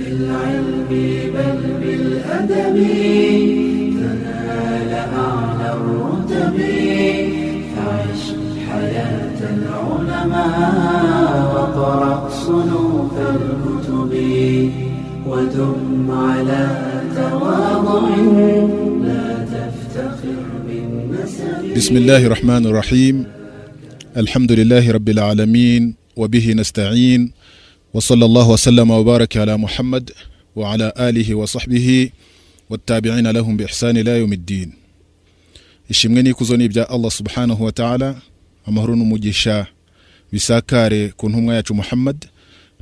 بالعلم بل بالأدب، تنال أعلى الرتب. فعش حياة العلماء واقرأ صنوف الكتب، ودم على تواضع، لا تفتخر بالنسب. بسم الله الرحمن الرحيم، الحمد لله رب العالمين، وبه نستعين، وصلى الله وسلم وبارك على محمد وعلى آله وصحبه والتابعين لهم بإحسان إلى يوم الدين. Ishimwe n'ikuzo ni ibya Allah سبحانه وتعالى. Amahoro n'umugisha bisakare ku ntumwa yacu Muhammad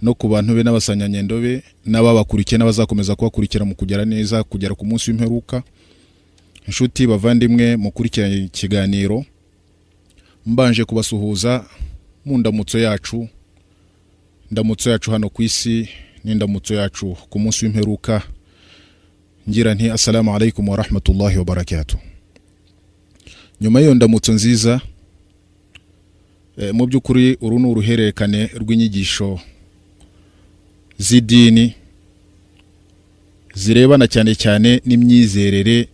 no ku bantu be n'abasangirangendo be n'ababakurikiye n'abazakomeza kubakurikira mu kugera neza kugera ku munsi w'imperuka. Inshuti bavandimwe mukurikiranye ikiganiro, mbanje kubasuhuza mu ndamutso yacu, indamutso yacu hano ku isi n'indamutso yacu ku munsi w'imperuka, ngira nti: السلام عليكم ورحمة الله وبركاته. Nyuma y'iyo ndamutso nziza, mu by'ukuri uru ni uruhererekane rw'inyigisho z'idini zirebana cyane cyane n'imyizerere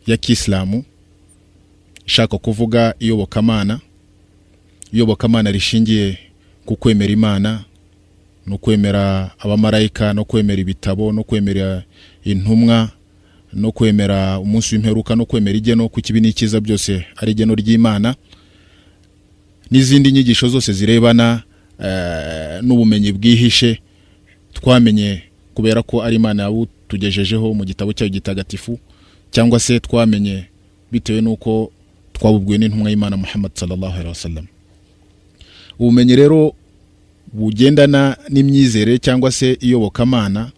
ya kisilamu, ishaka kuvuga iyobokamana, iyobokamana rishingiye ku kwemera Imana no kwemera abamarayika no kwemera ibitabo no kwemera intumwa no kwemera umunsi w'imperuka no kwemera igeno, ko ikibi n'icyiza byose ari igeno ry'Imana, n'izindi nyigisho zose zirebana n'ubumenyi bwihishe twamenye kubera ko ari Imana yabutugejejeho mu gitabo cyayo gitagatifu, cyangwa se twamenye bitewe n'uko twabubwiwe n'intumwa y'Imana Muhammad صلى الله عليه وسلم. Ubumenyi rero bugendana n'imyizerere cyangwa se iyobokamana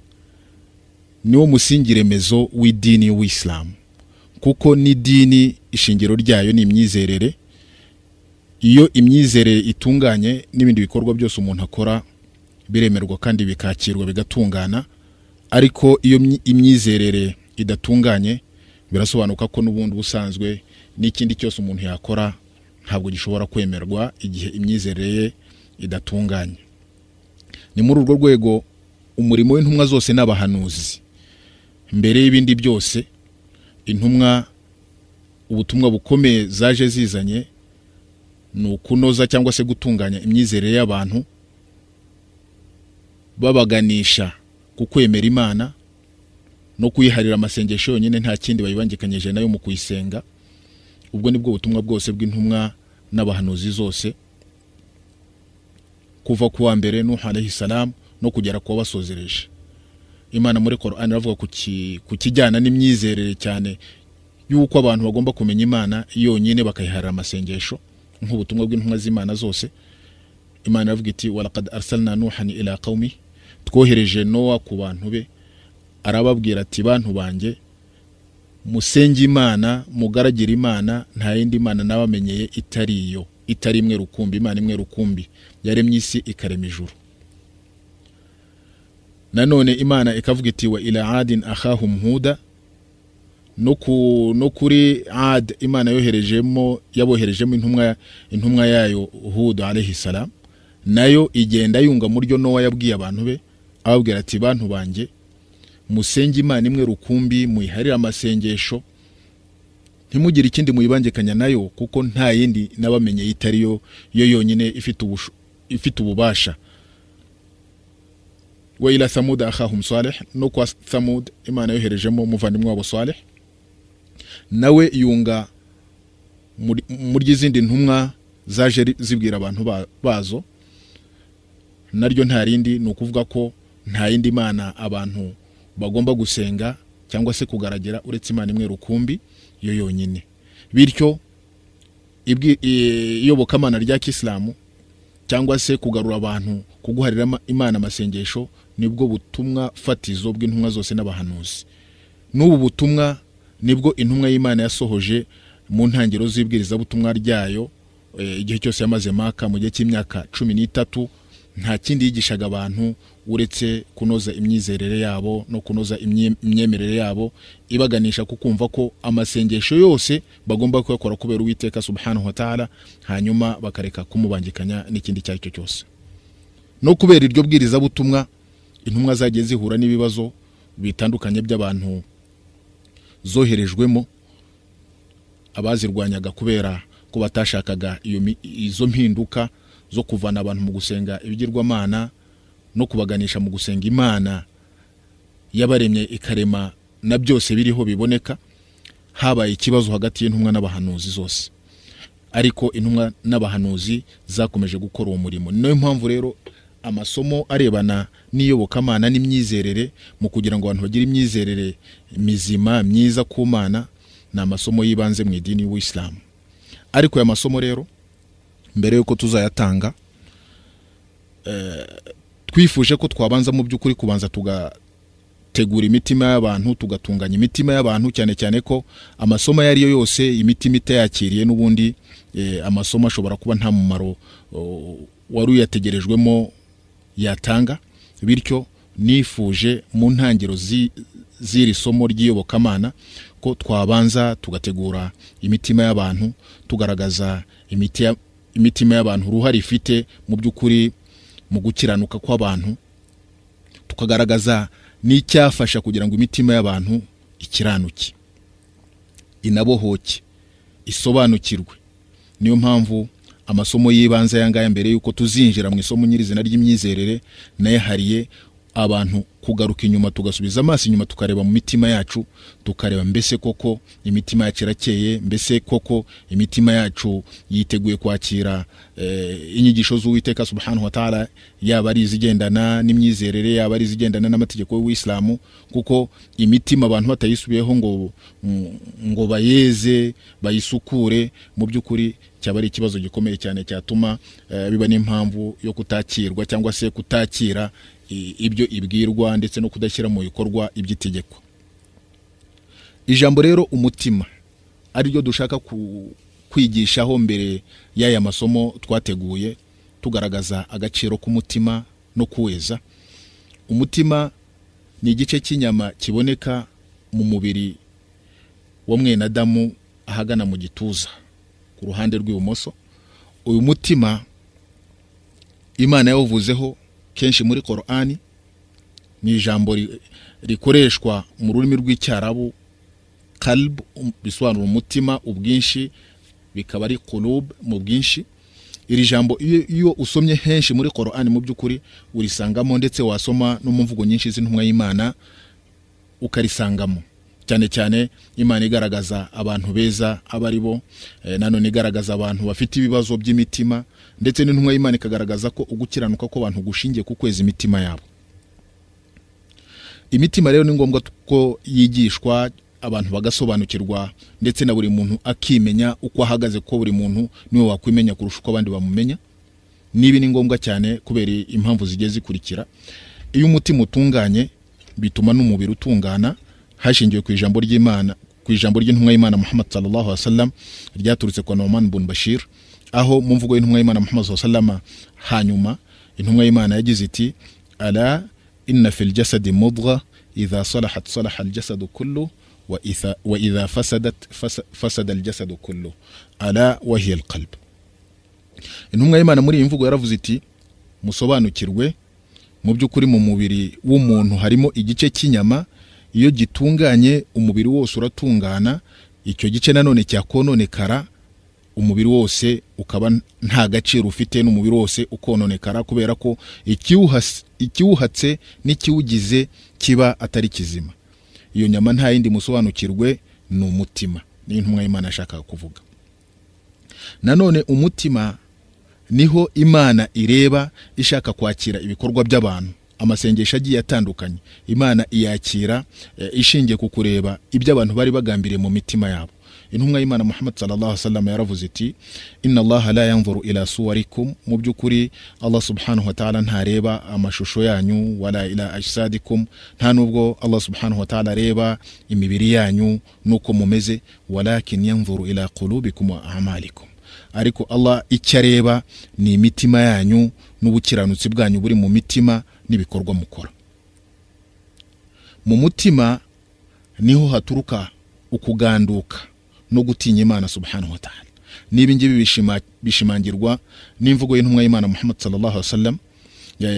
niwo musingi remezo w'idini y'Ubuyisilamu, kuko n'idini ishingiro ryayo ni imyizerere. Iyo imyizerere itunganye, n'ibindi bikorwa byose umuntu akora biremerwa kandi bikakirwa bigatungana. Ariko iyo imyizerere idatunganye, birasobanuka ko n'ubundi ubusanzwe n'ikindi cyose umuntu yakora ntabwo gishobora kwemerwa igihe imyizerere ye idatunganye. Ni muri urwo rwego umurimo w'intumwa zose n'abahanuzi, mbere y'ibindi byose, intumwa ubutumwa bukomeye zaje zizanye ni ukunoza cyangwa se gutunganya imyizerere y'abantu, babaganisha ku kwemera Imana no kuyiharira amasengesho yonyine, nta kindi bayibangikanyije nayo mu kuyisenga. Ubwo nibwo butumwa bwose bw'intumwa n'abahanuzi zose, kuva ku wa mbere Nuhu عليه السلام no kugera ku wabasozereje. Imana muri Qur'an iravuga ku kijyana n'imyizerere cyane, y'uko abantu bagomba kumenya Imana yonyine bakayiharira amasengesho, nk'ubutumwa bw'intumwa z'Imana zose. Imana iravuga iti: ولقد أرسلنا نوحا إلى قومه. Twohereje Nowa ku bantu be, arababwira ati: "Bantu banjye, musenge Imana, mugaragire Imana. Nta yindi mana nabamenyeye itari iyo, itari imwe rukumbi, Imana imwe rukumbi yaremye isi ikarema ijuru." Nanone Imana ikavuga iti: وإلى عاد أخاهم هودا. No kuri Ad Imana yoherejemo, yaboherejemo intumwa yayo Hud عليه السلام, nayo igenda yunga mu ryo Nowa yabwiye abantu be, ababwira ati: "Bantu banjye, musenge Imana imwe rukumbi, muyiharire amasengesho, ntimugire ikindi muyibangikanya nayo, kuko nta yindi nabamenye itari yo, yo yonyine ifite ububasha." وإلى ثمود أخاهم صالح. No kwa Thamud Imana yoherejemo umuvandimwe wabo Saleh, nawe yunga muri izindi ntumwa zaje zibwira abantu bazo, naryo nta rindi, ni ukuvuga ko nta yindi mana abantu bagomba gusenga cyangwa se kugaragira uretse Imana imwe rukumbi, yo yonyine. Bityo iyobokamana rya kisilamu cyangwa se kugarura abantu kuguharira Imana amasengesho nibwo butumwa fatizo bw'intumwa zose n'abahanuzi. N'ubu butumwa nibwo intumwa y'Imana yasohoje mu ntangiriro z'ibwirizabutumwa ryayo, igihe cyose yamaze Maka mu gihe cy'imyaka 13. Nta kindi yigishaga abantu uretse kunoza imyizerere yabo no kunoza imyemerere yabo, ibaganisha ku kumva ko amasengesho yose bagomba kuyakora kubera Uwiteka سبحانه وتعالى, hanyuma bakareka kumubangikanya n'ikindi icyo ari cyo cyose. No kubera iryo bwirizabutumwa Intumwa zagiye zihura n'ibibazo bitandukanye by'abantu zoherejwemo, abazirwanyaga kubera ko batashakaga izo mpinduka zo kuvana abantu mu gusenga ibigirwamana no kubaganisha mu gusenga Imana yabaremye ikarema na byose biriho biboneka. Habaye ikibazo hagati y'intumwa n'abahanuzi zose, ariko intumwa n'abahanuzi zakomeje gukora uwo murimo. Ni nayo mpamvu rero amasomo arebana n'iyobokamana n'imyizerere, mu kugira ngo abantu bagire imyizerere mizima myiza ku Mana, ni amasomo y'ibanze mu idini y'Ubuyisilamu. Ariko aya masomo rero mbere y'uko tuzayatanga, twifuje ko twabanza mu by'ukuri kubanza tugategura imitima y'abantu, tugatunganya imitima y'abantu, cyane cyane ko amasomo ayo ari yo yose imitima itayakiriye n'ubundi amasomo ashobora kuba nta mumaro wari uyategerejwemo yatanga. Bityo nifuje mu ntangiriro z'iri somo ry'iyobokamana ko twabanza tugategura imitima y'abantu, tugaragaza imitima y'abantu uruhare ifite mu by'ukuri mu gukiranuka kw'abantu, tukagaragaza n'icyafasha kugira ngo imitima y'abantu ikiranuke, inabohoke, isobanukirwe. Niyo mpamvu amasomo y'ibanze aya ngaya, mbere y'uko tuzinjira mu isomo nyirizina ry'imyizerere, nayahariye abantu kugaruka inyuma, tugasubiza amaso inyuma, tukareba mu mitima yacu, tukareba mbese koko imitima yacu irakeye, mbese koko imitima yacu yiteguye kwakira inyigisho z'Uwiteka subhanahu wa ta'ala, yaba ari izigendana n'imyizerere, yaba ari izigendana n'amategeko y'Ubuyisilamu. Kuko imitima abantu batayisubiyeho ngo bayeze, bayisukure, mu by'ukuri cyaba ari ikibazo gikomeye cyane cyatuma biba n'impamvu yo kutakirwa cyangwa se kutakira ibyo ibwirwa, ndetse no kudashyira mu bikorwa iby'itegeko. Ijambo rero umutima ariryo dushaka kwigishaho mbere y'aya masomo twateguye, tugaragaza agaciro k'umutima no kuweza. Umutima ni igice cy'inyama kiboneka mu mubiri wa mwene Adamu ahagana mu gituza ku ruhande rw'ibumoso. Uyu mutima Imana yawuvuzeho kenshi muri Korani, ni ijambo rikoreshwa mu rurimi rw'Icyarabu qalb, bisobanura umutima ubwinshi, bikaba ari qulub mu bwinshi. Iri jambo iyo usomye henshi muri Korani mu by'ukuri urisangamo, ndetse wasoma no mu mvugo nyinshi z'intumwa y'Imana ukarisangamo. Cyane cyane Imana igaragaza abantu beza aba ari bo, nanone igaragaza abantu bafite ibibazo by'imitima, ndetse n'intumwa y'Imana ikagaragaza ko ugukiranuka kw'abantu gushingiye ku kweza imitima yabo. Imitima rero ni ngombwa ko yigishwa, abantu bagasobanukirwa, ndetse na buri muntu akimenya uko ahagaze, kuko buri muntu niwe wakwimenya kurusha uko abandi bamumenya. Nibi ni ngombwa cyane kubera impamvu zigiye zikurikira. Iyo umutima utunganye bituma n'umubiri utungana, hashingiwe ku ijambo ry'Imana, ku ijambo ry'intumwa y'Imana Muhammad sallallahu alaihi wasallam ryaturutse kwa Nu'man bin Bashir, aho mu mvugo y'intumwa y'Imana Muhammad sallallahu alaihi wasallam hanyuma intumwa y'Imana yagize iti: ala inna fil jasadi mudgha idha salahat salaha al jasadu kullu wa idha fasadat fasada al jasadu kullu ala wa hiya al qalb. Intumwa y'Imana muri iyi mvugo yaravuze iti: musobanukirwe mu by'ukuri mu mubiri w'umuntu harimo igice cy'inyama, iyo gitunganye umubiri wose uratungana, icyo gice nanone cyakononekara umubiri wose ukaba nta gaciro ufite, n'umubiri wose ukononekara, kubera ko ikiwuhatse n'ikiwugize kiba atari kizima. Iyo nyama nta yindi, musobanukirwe, ni umutima. Niyo intumwa y'Imana yashakaga kuvuga. Nanone umutima niho Imana ireba ishaka kwakira ibikorwa by'abantu, amasengesho agiye atandukanye Imana iyakira ishingiye ku kureba ibyo abantu bari bagambiriye mu mitima yabo. Intumwa y'Imana Muhammad sallallahu alaihi wasallam yaravuze iti: inna Allaha la yanzuru ila suwarikum, mu by'ukuri Allah subhanahu wa ta'ala ntareba amashusho yanyu, wala ila ajsadikum, nta nubwo Allah subhanahu wa ta'ala areba imibiri yanyu nuko mumeze, walakin yanzuru ila qulubikum wa a'malikum, ariko Allah icyo areba ni imitima yanyu n'ubukiranutsi bwanyu buri mu mitima n'ibikorwa mukora. Mu mutima niho haturuka ukuganduka no gutinya Imana subhanahu wa ta'ala. Niba ngibi bishimangirwa n'imvugo y'intumwa y'Imana Muhammad sallallahu alaihi wasallam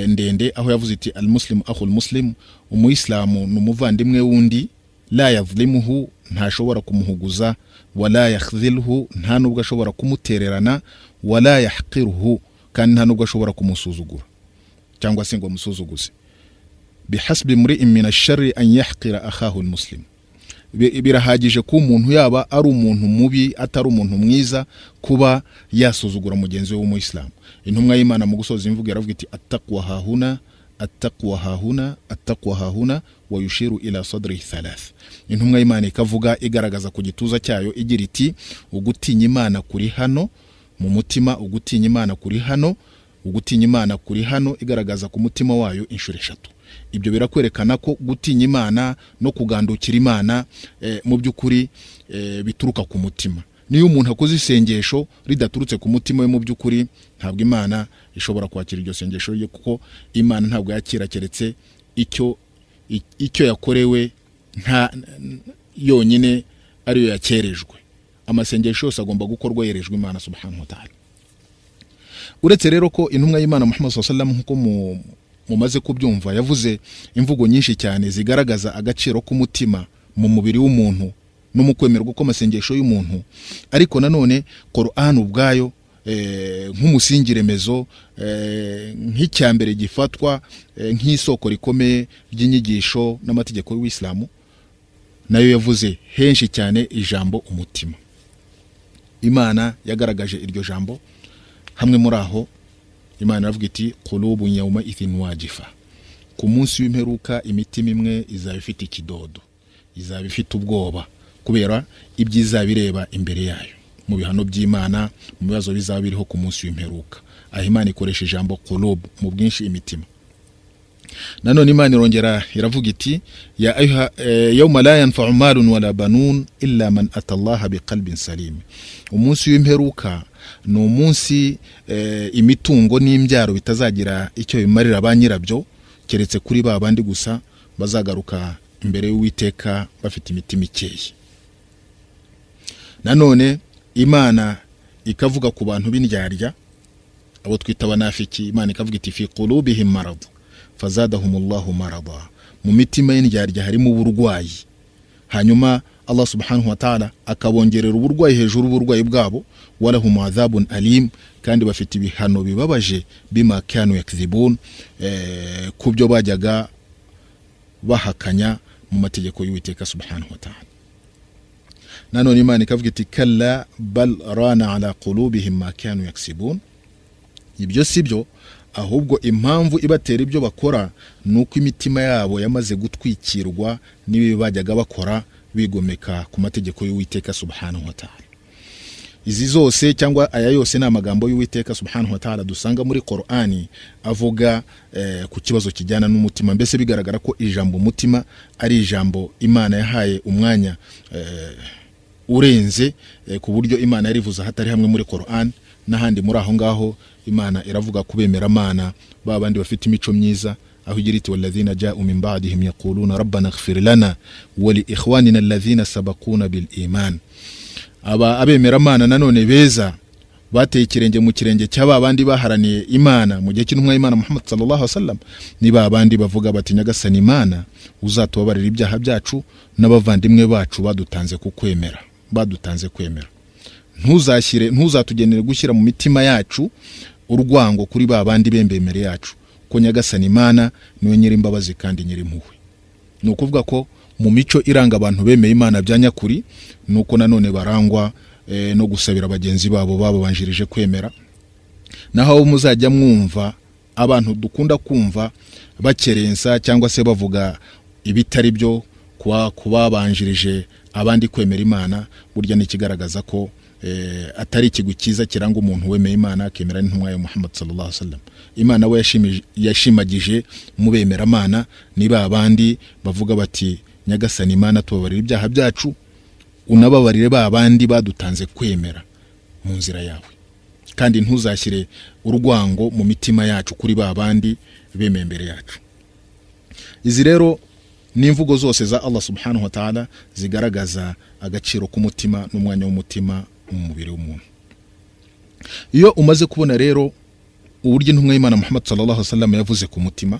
ndende, aho yavuze iti: "Almuslimu akhul muslim", umuyisilamu ni umuvandimwe w'undi. "La yadhlimuhu", ntashobora kumuhuguza. "Wala yakhdhilhu", nta nubwo ashobora kumutererana. "Wala yahqiruhu", kandi nta nubwo ashobora kumusuzugura cyangwa se ngo amusuzuguze. "Bihasbi mri'in min asharri an yahqira akhahu almuslim", birahagije ko umuntu yaba ari umuntu mubi, atari umuntu mwiza, kuba yasuzugura mugenzi we w'umuyisilamu. Intumwa y'Imana mu gusoza imvugo yaravuga iti: "Attaqwa hahuna, attaqwa hahuna, attaqwa hahuna", wa yushiru ila sadri thalath. Intumwa y'Imana ikavuga igaragaza ku gituza cyayo, igira iti: "Ugutinya Imana kuri hano mu mutima, ugutinya Imana kuri hano, ugutinya Imana kuri hano", igaragaza ku mutima wayo inshuro eshatu. Ibyo birakwerekana ko gutinya Imana no kugandukira Imana mu by'ukuri bituruka ku mutima. Niyo umuntu akoze isengesho ridaturutse ku mutima we, mu by'ukuri ntabwo Imana ishobora kwakira iryo sengesho rye, kuko Imana ntabwo yakira keretse icyo yakorewe nta yonyine ariyo yakerejwe. Amasengesho yose agomba gukorwa yerejwe Imana subhanahu wa ta'ala. Uretse rero ko intumwa y'Imana Muhammad sallallahu alaihi wasallam, nkuko mumaze kubyumva, yavuze imvugo nyinshi cyane zigaragaza agaciro k'umutima mu mubiri w'umuntu no mu kwemerwa kw'amasengesho y'umuntu, ariko nanone Qur'an ubwayo, nk'umusingi remezo, nk'icyambere gifatwa nk'isoko rikomeye ry'inyigisho n'amategeko y'Uwisilamu, nayo yavuze henshi cyane ijambo umutima. Imana yagaragaje iryo jambo hamwe muri aho. Imana iravuga iti: "Qulubun yawma idhin wajifa", ku munsi w'imperuka imitima imwe izaba ifite ikidodo, izaba ifite ubwoba kubera ibyiza bireba imbere yayo mu bihano by'Imana, mu bibazo bizaba biriho ku munsi w'imperuka. Aho Imana ikoresha ijambo qulub mu bwinshi, imitima. Nanone Imana irongera iravuga iti: "Ya ayuha yawma la yanfa'u malun wala banun illa man ata Allaha biqalbin salim". Umunsi w'imperuka ni umunsi imitungo n'imbyaro bitazagira icyo bimarira ba nyirabyo, keretse kuri ba bandi gusa bazagaruka imbere y'Uwiteka bafite imitima ikeye. Nanone Imana ikavuga ku bantu b'indyarya, abo twita abanafiki. Imana ikavuga iti: "Fi qulubihim marad fazadahumullahu marada", mu mitima y'indyarya harimo uburwayi, hanyuma Allah subhanahu wa ta'ala akabongerera uburwayi hejuru y'uburwayi bwabo. "Walahum adhabun alim", kandi bafite ibihano bibabaje. "Bima kanu yakdhibun", ku byo bajyaga bahakanya mu mategeko y'Uwiteka subhanahu wa ta'ala. Nanone Imana ikavuga iti: "Kalla bal rana ala qulubihim ma kanu yaksibun", ibyo si byo, ahubwo impamvu ibatera ibyo bakora ni uko imitima yabo yamaze gutwikirwa n'ibibi bajyaga bakora bigomeka ku mategeko y'Uwiteka subhanahu wa ta'ala. Izi zose cyangwa aya yose ni amagambo y'Uwiteka subhanahu wa ta'ala dusanga muri Qur'ani avuga ku kibazo kijyana n'umutima. Mbese bigaragara ko ijambo umutima ari ijambo Imana yahaye umwanya urenze, ku buryo Imana yarivuze ahatari hamwe muri Qur'an. N'ahandi muri aho ngaho Imana iravuga ku bemeramana, ba bandi bafite imico myiza, aho igira iti: "Walladhina ja'u min ba'dihim yaquluna rabbana ighfir lana wa li ikhwanina alladhina sabaquna bil iman". Aba abemeramana nanone beza bateye ikirenge mu kirenge cy'aba bandi baharaniye Imana mu gihe cy'intumwa y'Imana Muhammad sallallahu alaihi wasallam, ni ba bandi bavuga bati: "Nyagasani Imana, uzatubabarira ibyaha byacu n'abavandimwe bacu badutanze kukwemera, badutanze kwemera. Ntuzashyire, ntuzatugenere gushyira mu mitima yacu urwango kuri ba bandi bembemere yacu, ko Nyagasani Imana niwe nyir'imbabazi kandi nyir'impuhwe." Ni ukuvuga ko mu mico iranga abantu bemeye Imana bya nyakuri ni uko nanone barangwa no gusabira bagenzi babo bababanjirije kwemera. Naho abo muzajya mwumva, abantu dukunda kumva bakerensa cyangwa se bavuga ibitari byo kubabanjirije abandi kwemera Imana, burya ni ikigaragaza ko atari ikigwi cyiza kiranga umuntu wemeye Imana akemera n'intumwa ya Muhammad sallallahu alaihi wasallam. Imana we yashimagije mu bemeramana ni ba bandi bavuga bati: "Nyagasani Imana, tubabarire ibyaha byacu, unababarire ba bandi badutanze kwemera mu nzira yawe, kandi ntuzashyire urwango mu mitima yacu kuri ba bandi bemeye imbere yacu." Izi rero ni imvugo zose za Allah subhanahu wa ta'ala zigaragaza agaciro k'umutima n'umwanya w'umutima mu mubiri w'umuntu. Iyo umaze kubona rero Uburyo intumwa y'Imana Muhammad sallallahu alaihi wasallam yavuze ku mutima,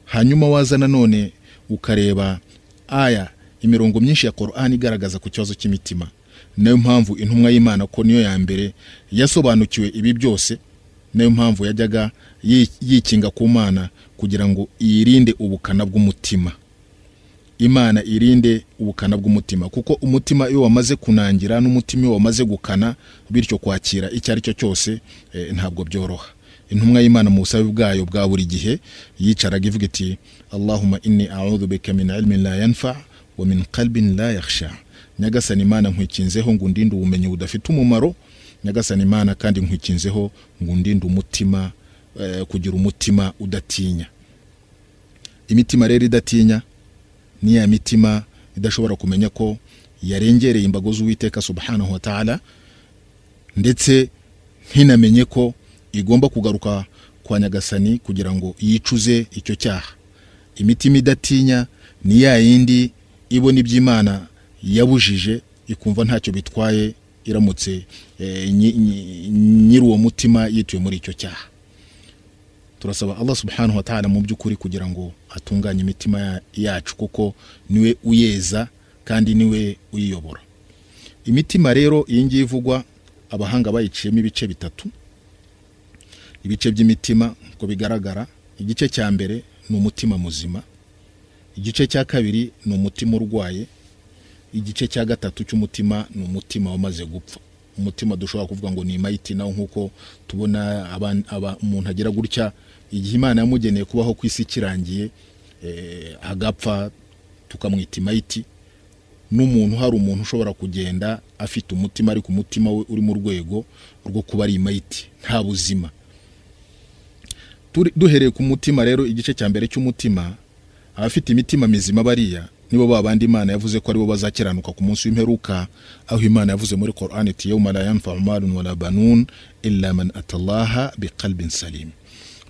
hanyuma waza nanone ukareba aya imirongo myinshi ya Qur'an igaragaza ku kibazo cy'imitima. Nayo mpamvu intumwa y'Imana, ko niyo ya mbere yasobanukiwe ibi byose, nayo mpamvu yajyaga yikinga ku Mana kugira ngo yirinde ubukana bw'umutima. Imana irinde ubukana bw'umutima, kuko umutima iyo wamaze kunangira n'umutima iyo wamaze gukana, bityo kwakira icyo ari cyo cyose ntabwo byoroha. Intumwa y'Imana mu busabe bwayo bwa buri gihe yicaraga ivuga iti: "Allahumma inni a'udhu bika min ilmin la yanfa wa min qalbin la yakhsha." Nyagasani Imana, nkwikinzeho ngo undinde ubumenyi budafite umumaro. Nyagasani Imana, kandi nkwikinzeho ngo undinde umutima, kugira umutima udatinya. Imitima rero idatinya ni ya mitima idashobora kumenya ko yarengereye imbago z'Uwiteka subhanahu wa ta'ala, ndetse ntinamenye ko igomba kugaruka kwa Nyagasani kugira ngo yicuze icyo cyaha. Imitima idatinya ni ya yindi ibona iby'Imana yabujije ikumva ntacyo bitwaye iramutse nyiri uwo mutima yituye muri icyo cyaha. Turasaba Allah subhanahu wa ta'ala mu by'ukuri kugira ngo atunganye imitima yacu, kuko niwe uyeza kandi niwe uyiyobora. Imitima rero iyi ngiyi ivugwa, abahanga bayiciyemo ibice bitatu, ibice by'imitima uko bigaragara. Igice cya mbere ni umutima muzima, igice cya kabiri ni umutima urwaye, igice cya gatatu cy'umutima ni umutima wamaze gupfa, umutima dushobora kuvuga ngo ni mayiti nawo. Nk'uko tubona umuntu agira gutya igihe Imana yamugeneye kubaho ku isi kirangiye, agapfa, tukamwita imayiti. N'umuntu, hari umuntu ushobora kugenda afite umutima, ariko umutima we uri mu rwego rwo kuba ari imayiti, nta buzima. Duhereye ku mutima rero, igice cya mbere cy'umutima, abafite imitima mizima bariya nibo ba bandi Imana yavuze ko aribo bazakiranuka ku munsi w'imperuka, aho Imana yavuze muri Qur'an iti: "Yawma la yanfa'u malun wala banun illa man atallaha biqalbin salim."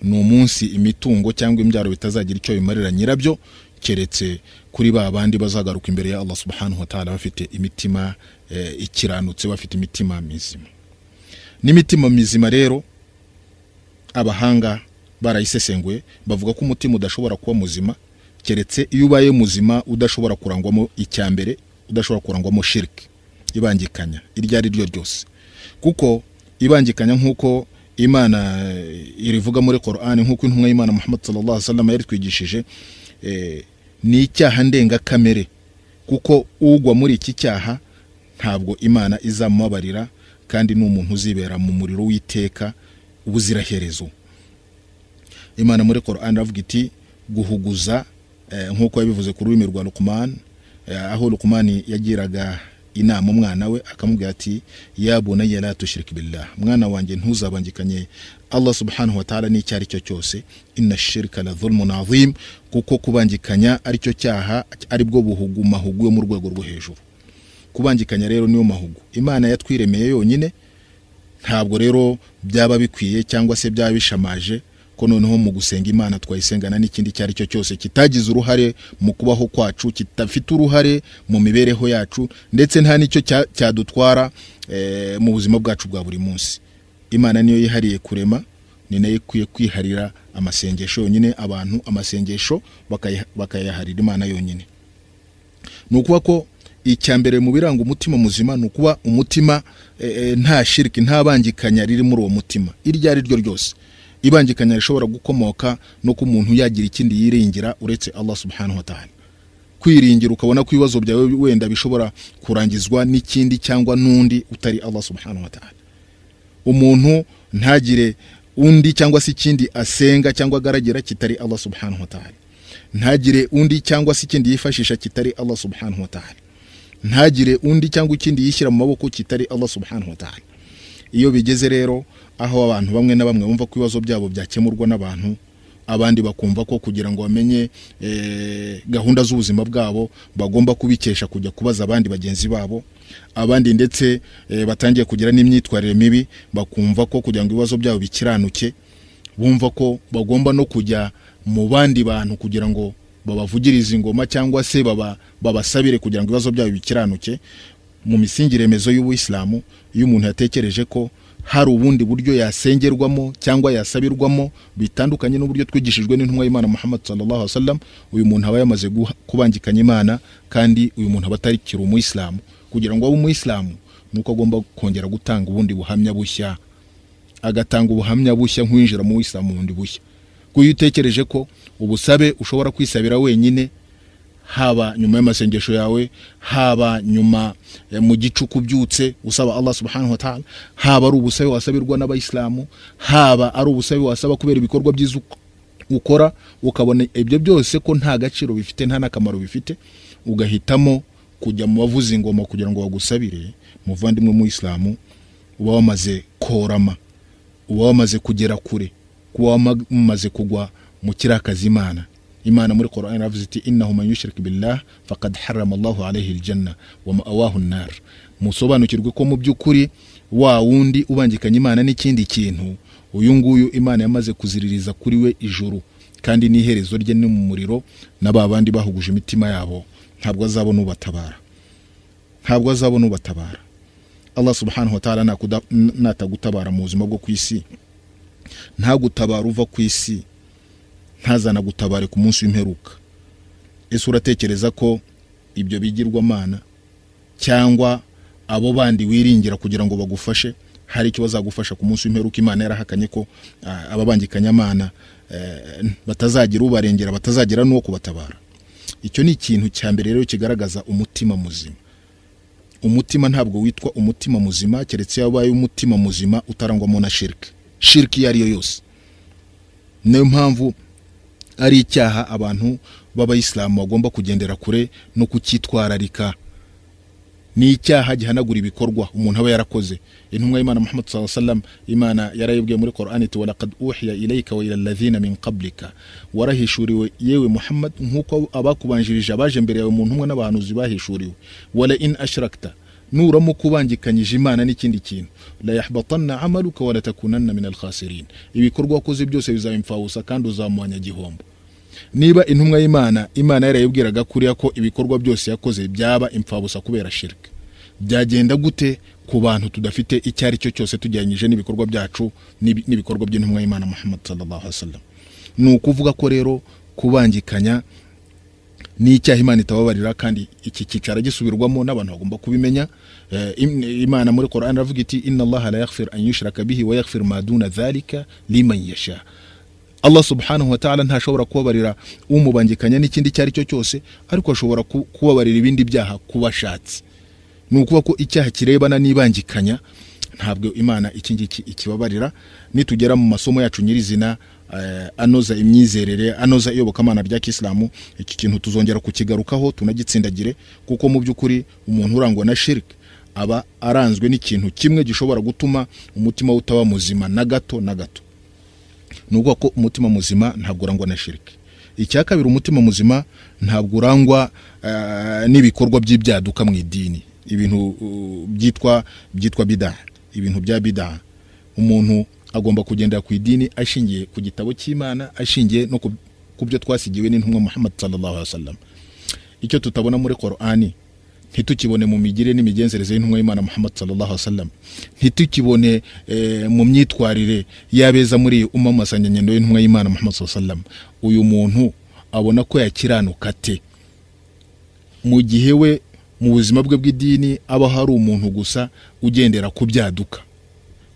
Ni umunsi imitungo cyangwa imbyaro bitazagira icyo bimarira nyirabyo, keretse kuri ba bandi bazagaruka imbere ya Allah subhanahu wa ta'ala bafite imitima ikiranutse, bafite imitima mizima. N'imitima mizima rero abahanga barayisesenguye, bavuga ko umutima udashobora kuba muzima keretse iyo ubaye muzima udashobora kurangwamo, icya mbere, udashobora kurangwamo shiriki, ibangikanya iryo ari ryo ryose. Kuko ibangikanya, nk'uko Imana irivuga muri Qur'an, nk'uko intumwa y'Imana Muhammad sallallahu alaihi wasallam yaritwigishije, ni icyaha ndengakamere, kuko ugwa muri iki cyaha ntabwo Imana izamubabarira, kandi ni umuntu uzibera mu muriro w'iteka ubuziraherezo. Imana muri Qur'an iravuga iti guhuguza, nk'uko yabivuze ku rurimi rwa Luqman, aho Luqman yagiraga inama umwana we akamubwira ati: "Ya bunayya la tushrik billah", mwana wanjye ntuzabangikanye Allah subhanahu wa ta'ala n'icyo ari cyo cyose, "inna shirka la dhulmun azim", kuko kubangikanya aricyo cyaha, aribwo buhugu, mahugu yo mu rwego rwo hejuru. Kubangikanya rero niyo mahugu. Imana yatwiremeye yonyine. Ntabwo rero byaba bikwiye cyangwa se byaba bishamaje ko noneho mu gusenga Imana twayisengana n'ikindi icyo ari cyo cyose kitagize uruhare mu kubaho kwacu, kidafite uruhare mu mibereho yacu, ndetse nta n'icyo cyadutwara mu buzima bwacu bwa buri munsi. Imana niyo yihariye kurema, ni nayo ikwiye kwiharira amasengesho yonyine. Abantu amasengesho bakayaharira Imana yonyine. Ni ukuvuga ko icya mbere mu biranga umutima muzima ni ukuba umutima nta shiriki, nta bangikanya riri muri uwo mutima iryo ari ryo ryose, ibangikanya rishobora gukomoka no ku muntu yagira ikindi yiringira uretse Allah subhanahu wa ta'ala. Kwiringira ukabona ko ibibazo byawe wenda bishobora kurangizwa n'ikindi cyangwa n'undi utari Allah subhanahu wa ta'ala. Umuntu ntagire undi cyangwa se ikindi asenga cyangwa agaragira kitari Allah subhanahu wa ta'ala, ntagire undi cyangwa se ikindi yifashisha kitari Allah subhanahu wa ta'ala, ntagire undi cyangwa ikindi yishyira mu maboko kitari Allah subhanahu wa ta'ala. Iyo bigeze rero aho abantu bamwe na bamwe bumva ko ibibazo byabo byakemurwa n'abantu, abandi bakumva ko kugira ngo bamenye gahunda z'ubuzima bwabo bagomba kubikesha kujya kubaza abandi bagenzi babo, abandi ndetse batangiye kugira n'imyitwarire mibi, bakumva ko kugira ngo ibibazo byabo bikiranuke bumva ko bagomba no kujya mu bandi bantu kugira ngo babavugirize ingoma cyangwa se babasabire kugira ngo ibibazo byabo bikiranuke. Mu misingi remezo y'ubuyisilamu, iyo umuntu yatekereje ko Hari ubundi buryo yasengerwamo cyangwa yasabirwamo bitandukanye n'uburyo twigishijwe n'intumwa y'Imana Muhammad sallallahu alaihi wasallam, uyu muntu aba yamaze kubangikanya Imana, kandi uyu muntu aba atarikiri umuyisilamu. Kugira ngo abe umuyisilamu nuko agomba kongera gutanga ubundi buhamya bushya, agatanga ubuhamya bushya nk'uwinjira mu wisilamu bundi bushya. Kuko iyo utekereje ko ubusabe ushobora kwisabira wenyine, haba nyuma y'amasengesho yawe, haba nyuma mu gicuku ubyutse usaba Allah subhanahu wa ta'ala, haba ari ubusabe wasabirwa n'abayisilamu, haba ari ubusabe wasaba kubera ibikorwa byiza ukora, ukabona ibyo byose ko nta gaciro bifite, nta n'akamaro bifite, ugahitamo kujya mu bavuza ingoma kugira ngo bagusabire, muvandimwe muyisilamu, uba wamaze korama, uba wamaze kugera kure, kuba wamaze kugwa mu kirakazi Imana. Imana muri Qur'an iravuze iti: "Innahu man yushrik billah faqad harrama Allahu alayhi aljanna wa ma'awahu an-nar." Musobanukirwe ko mu by'ukuri wa wundi ubangikanya Imana n'ikindi kintu, uyu nguyu Imana yamaze kuziririza kuri we ijuru, kandi n'iherezo rye ni mu muriro, na ba bandi bahuguje imitima yabo ntabwo azabona ubatabara, ntabwo azabona ubatabara. Allah subhanahu wa ta'ala natagutabara mu buzima bwo ku isi, ntagutabara uva ku isi, ntazanagutabare ku munsi w'imperuka. Ese uratekereza ko ibyo bigirwamana cyangwa abo bandi wiringira kugira ngo bagufashe hari icyo bazagufasha ku munsi w'imperuka? Imana yarahakanye ko ababangikanyamana batazagira ubarengera, batazagira n'uwo kubatabara. Icyo ni ikintu cya mbere rero kigaragaza umutima muzima. Umutima ntabwo witwa umutima muzima keretse iyo wabaye umutima muzima utarangwamo na shiriki, shiriki iyo ari yo yose. Niyo mpamvu ari icyaha abantu b'abayisilamu bagomba kugendera kure no kucyitwararika. Ni icyaha gihanagura ibikorwa umuntu aba yarakoze. Intumwa y'Imana Muhammad sallallahu alaihi wasallam, Imana yarayibwiye muri Qur'an iti: "Walaqad uhiya ilayka wa ila alladhina min qablika." Warahishuriwe yewe Muhammad nk'uko abakubanjirije, abaje mbere yawe mu ntumwa n'abahanuzi bahishuriwe. "Wala in ashrakta", nuramuka ubangikanyije Imana n'ikindi kintu, "la yahbatanna amaluka wala takunanna min alkhasirin", ibikorwa wakoze byose bizaba imfabusa kandi uzamuhanya gihombo. Niba intumwa y'Imana, Imana yarayibwiraga kuriya ko ibikorwa byose yakoze byaba imfabusa kubera shirika, byagenda gute ku bantu tudafite icyo ari cyo cyose tugereranyije n'ibikorwa byacu n'ibikorwa by'intumwa y'Imana Muhammad sallallahu alaihi wasallam? Ni ukuvuga ko rero kubangikanya ni icyaha Imana itababarira, kandi iki cyicara gisubirwamo n'abantu bagomba kubimenya. Imana muri Qur'an iravuga iti: "Inna Allaha la yaghfir an yushraka bihi wa yaghfir ma duna dhalika liman yasha." Allah subhanahu wa ta'ala ntashobora kubabarira umubangikanya n'ikindi icyo ari cyo cyose, ariko ashobora kubabarira ibindi byaha kubashatse. Ni ukuvuga ko icyaha kirebana n'ibangikanya ntabwo Imana iki ngiki ikibabarira. Nitugera mu masomo yacu nyirizina anoza imyizerere, anoza iyobokamana rya kisilamu, iki kintu tuzongera kukigarukaho tunagitsindagire, kuko mu by'ukuri umuntu urangwa na shirk aba aranzwe n'ikintu kimwe gishobora gutuma umutima we utaba muzima na gato na gato. Ni ukuvuga ko umutima muzima ntabwo urangwa na shiriki. Icya kabiri, umutima muzima ntabwo urangwa n'ibikorwa by'ibyaduka mu idini, ibintu byitwa bidaha, ibintu bya bidaha. Umuntu agomba kugendera ku idini ashingiye ku gitabo cy'Imana, ashingiye no ku byo twasigiwe n'intumwa Muhammad sallallahu alaihi wasallam. Icyo tutabona muri Qur'ani, ntitukibone mu migire n'imigenzereze y'intumwa y'Imana Muhammad sallallahu alaihi wasallam, ntitukibone mu myitwarire y'abeza muri iyi umma masanganyendo y'intumwa y'Imana Muhammad sallallahu alaihi wasallam, uyu muntu abona ko yakiranuka ate mu gihe we mu buzima bwe bw'idini aba hari umuntu gusa ugendera ku byaduka,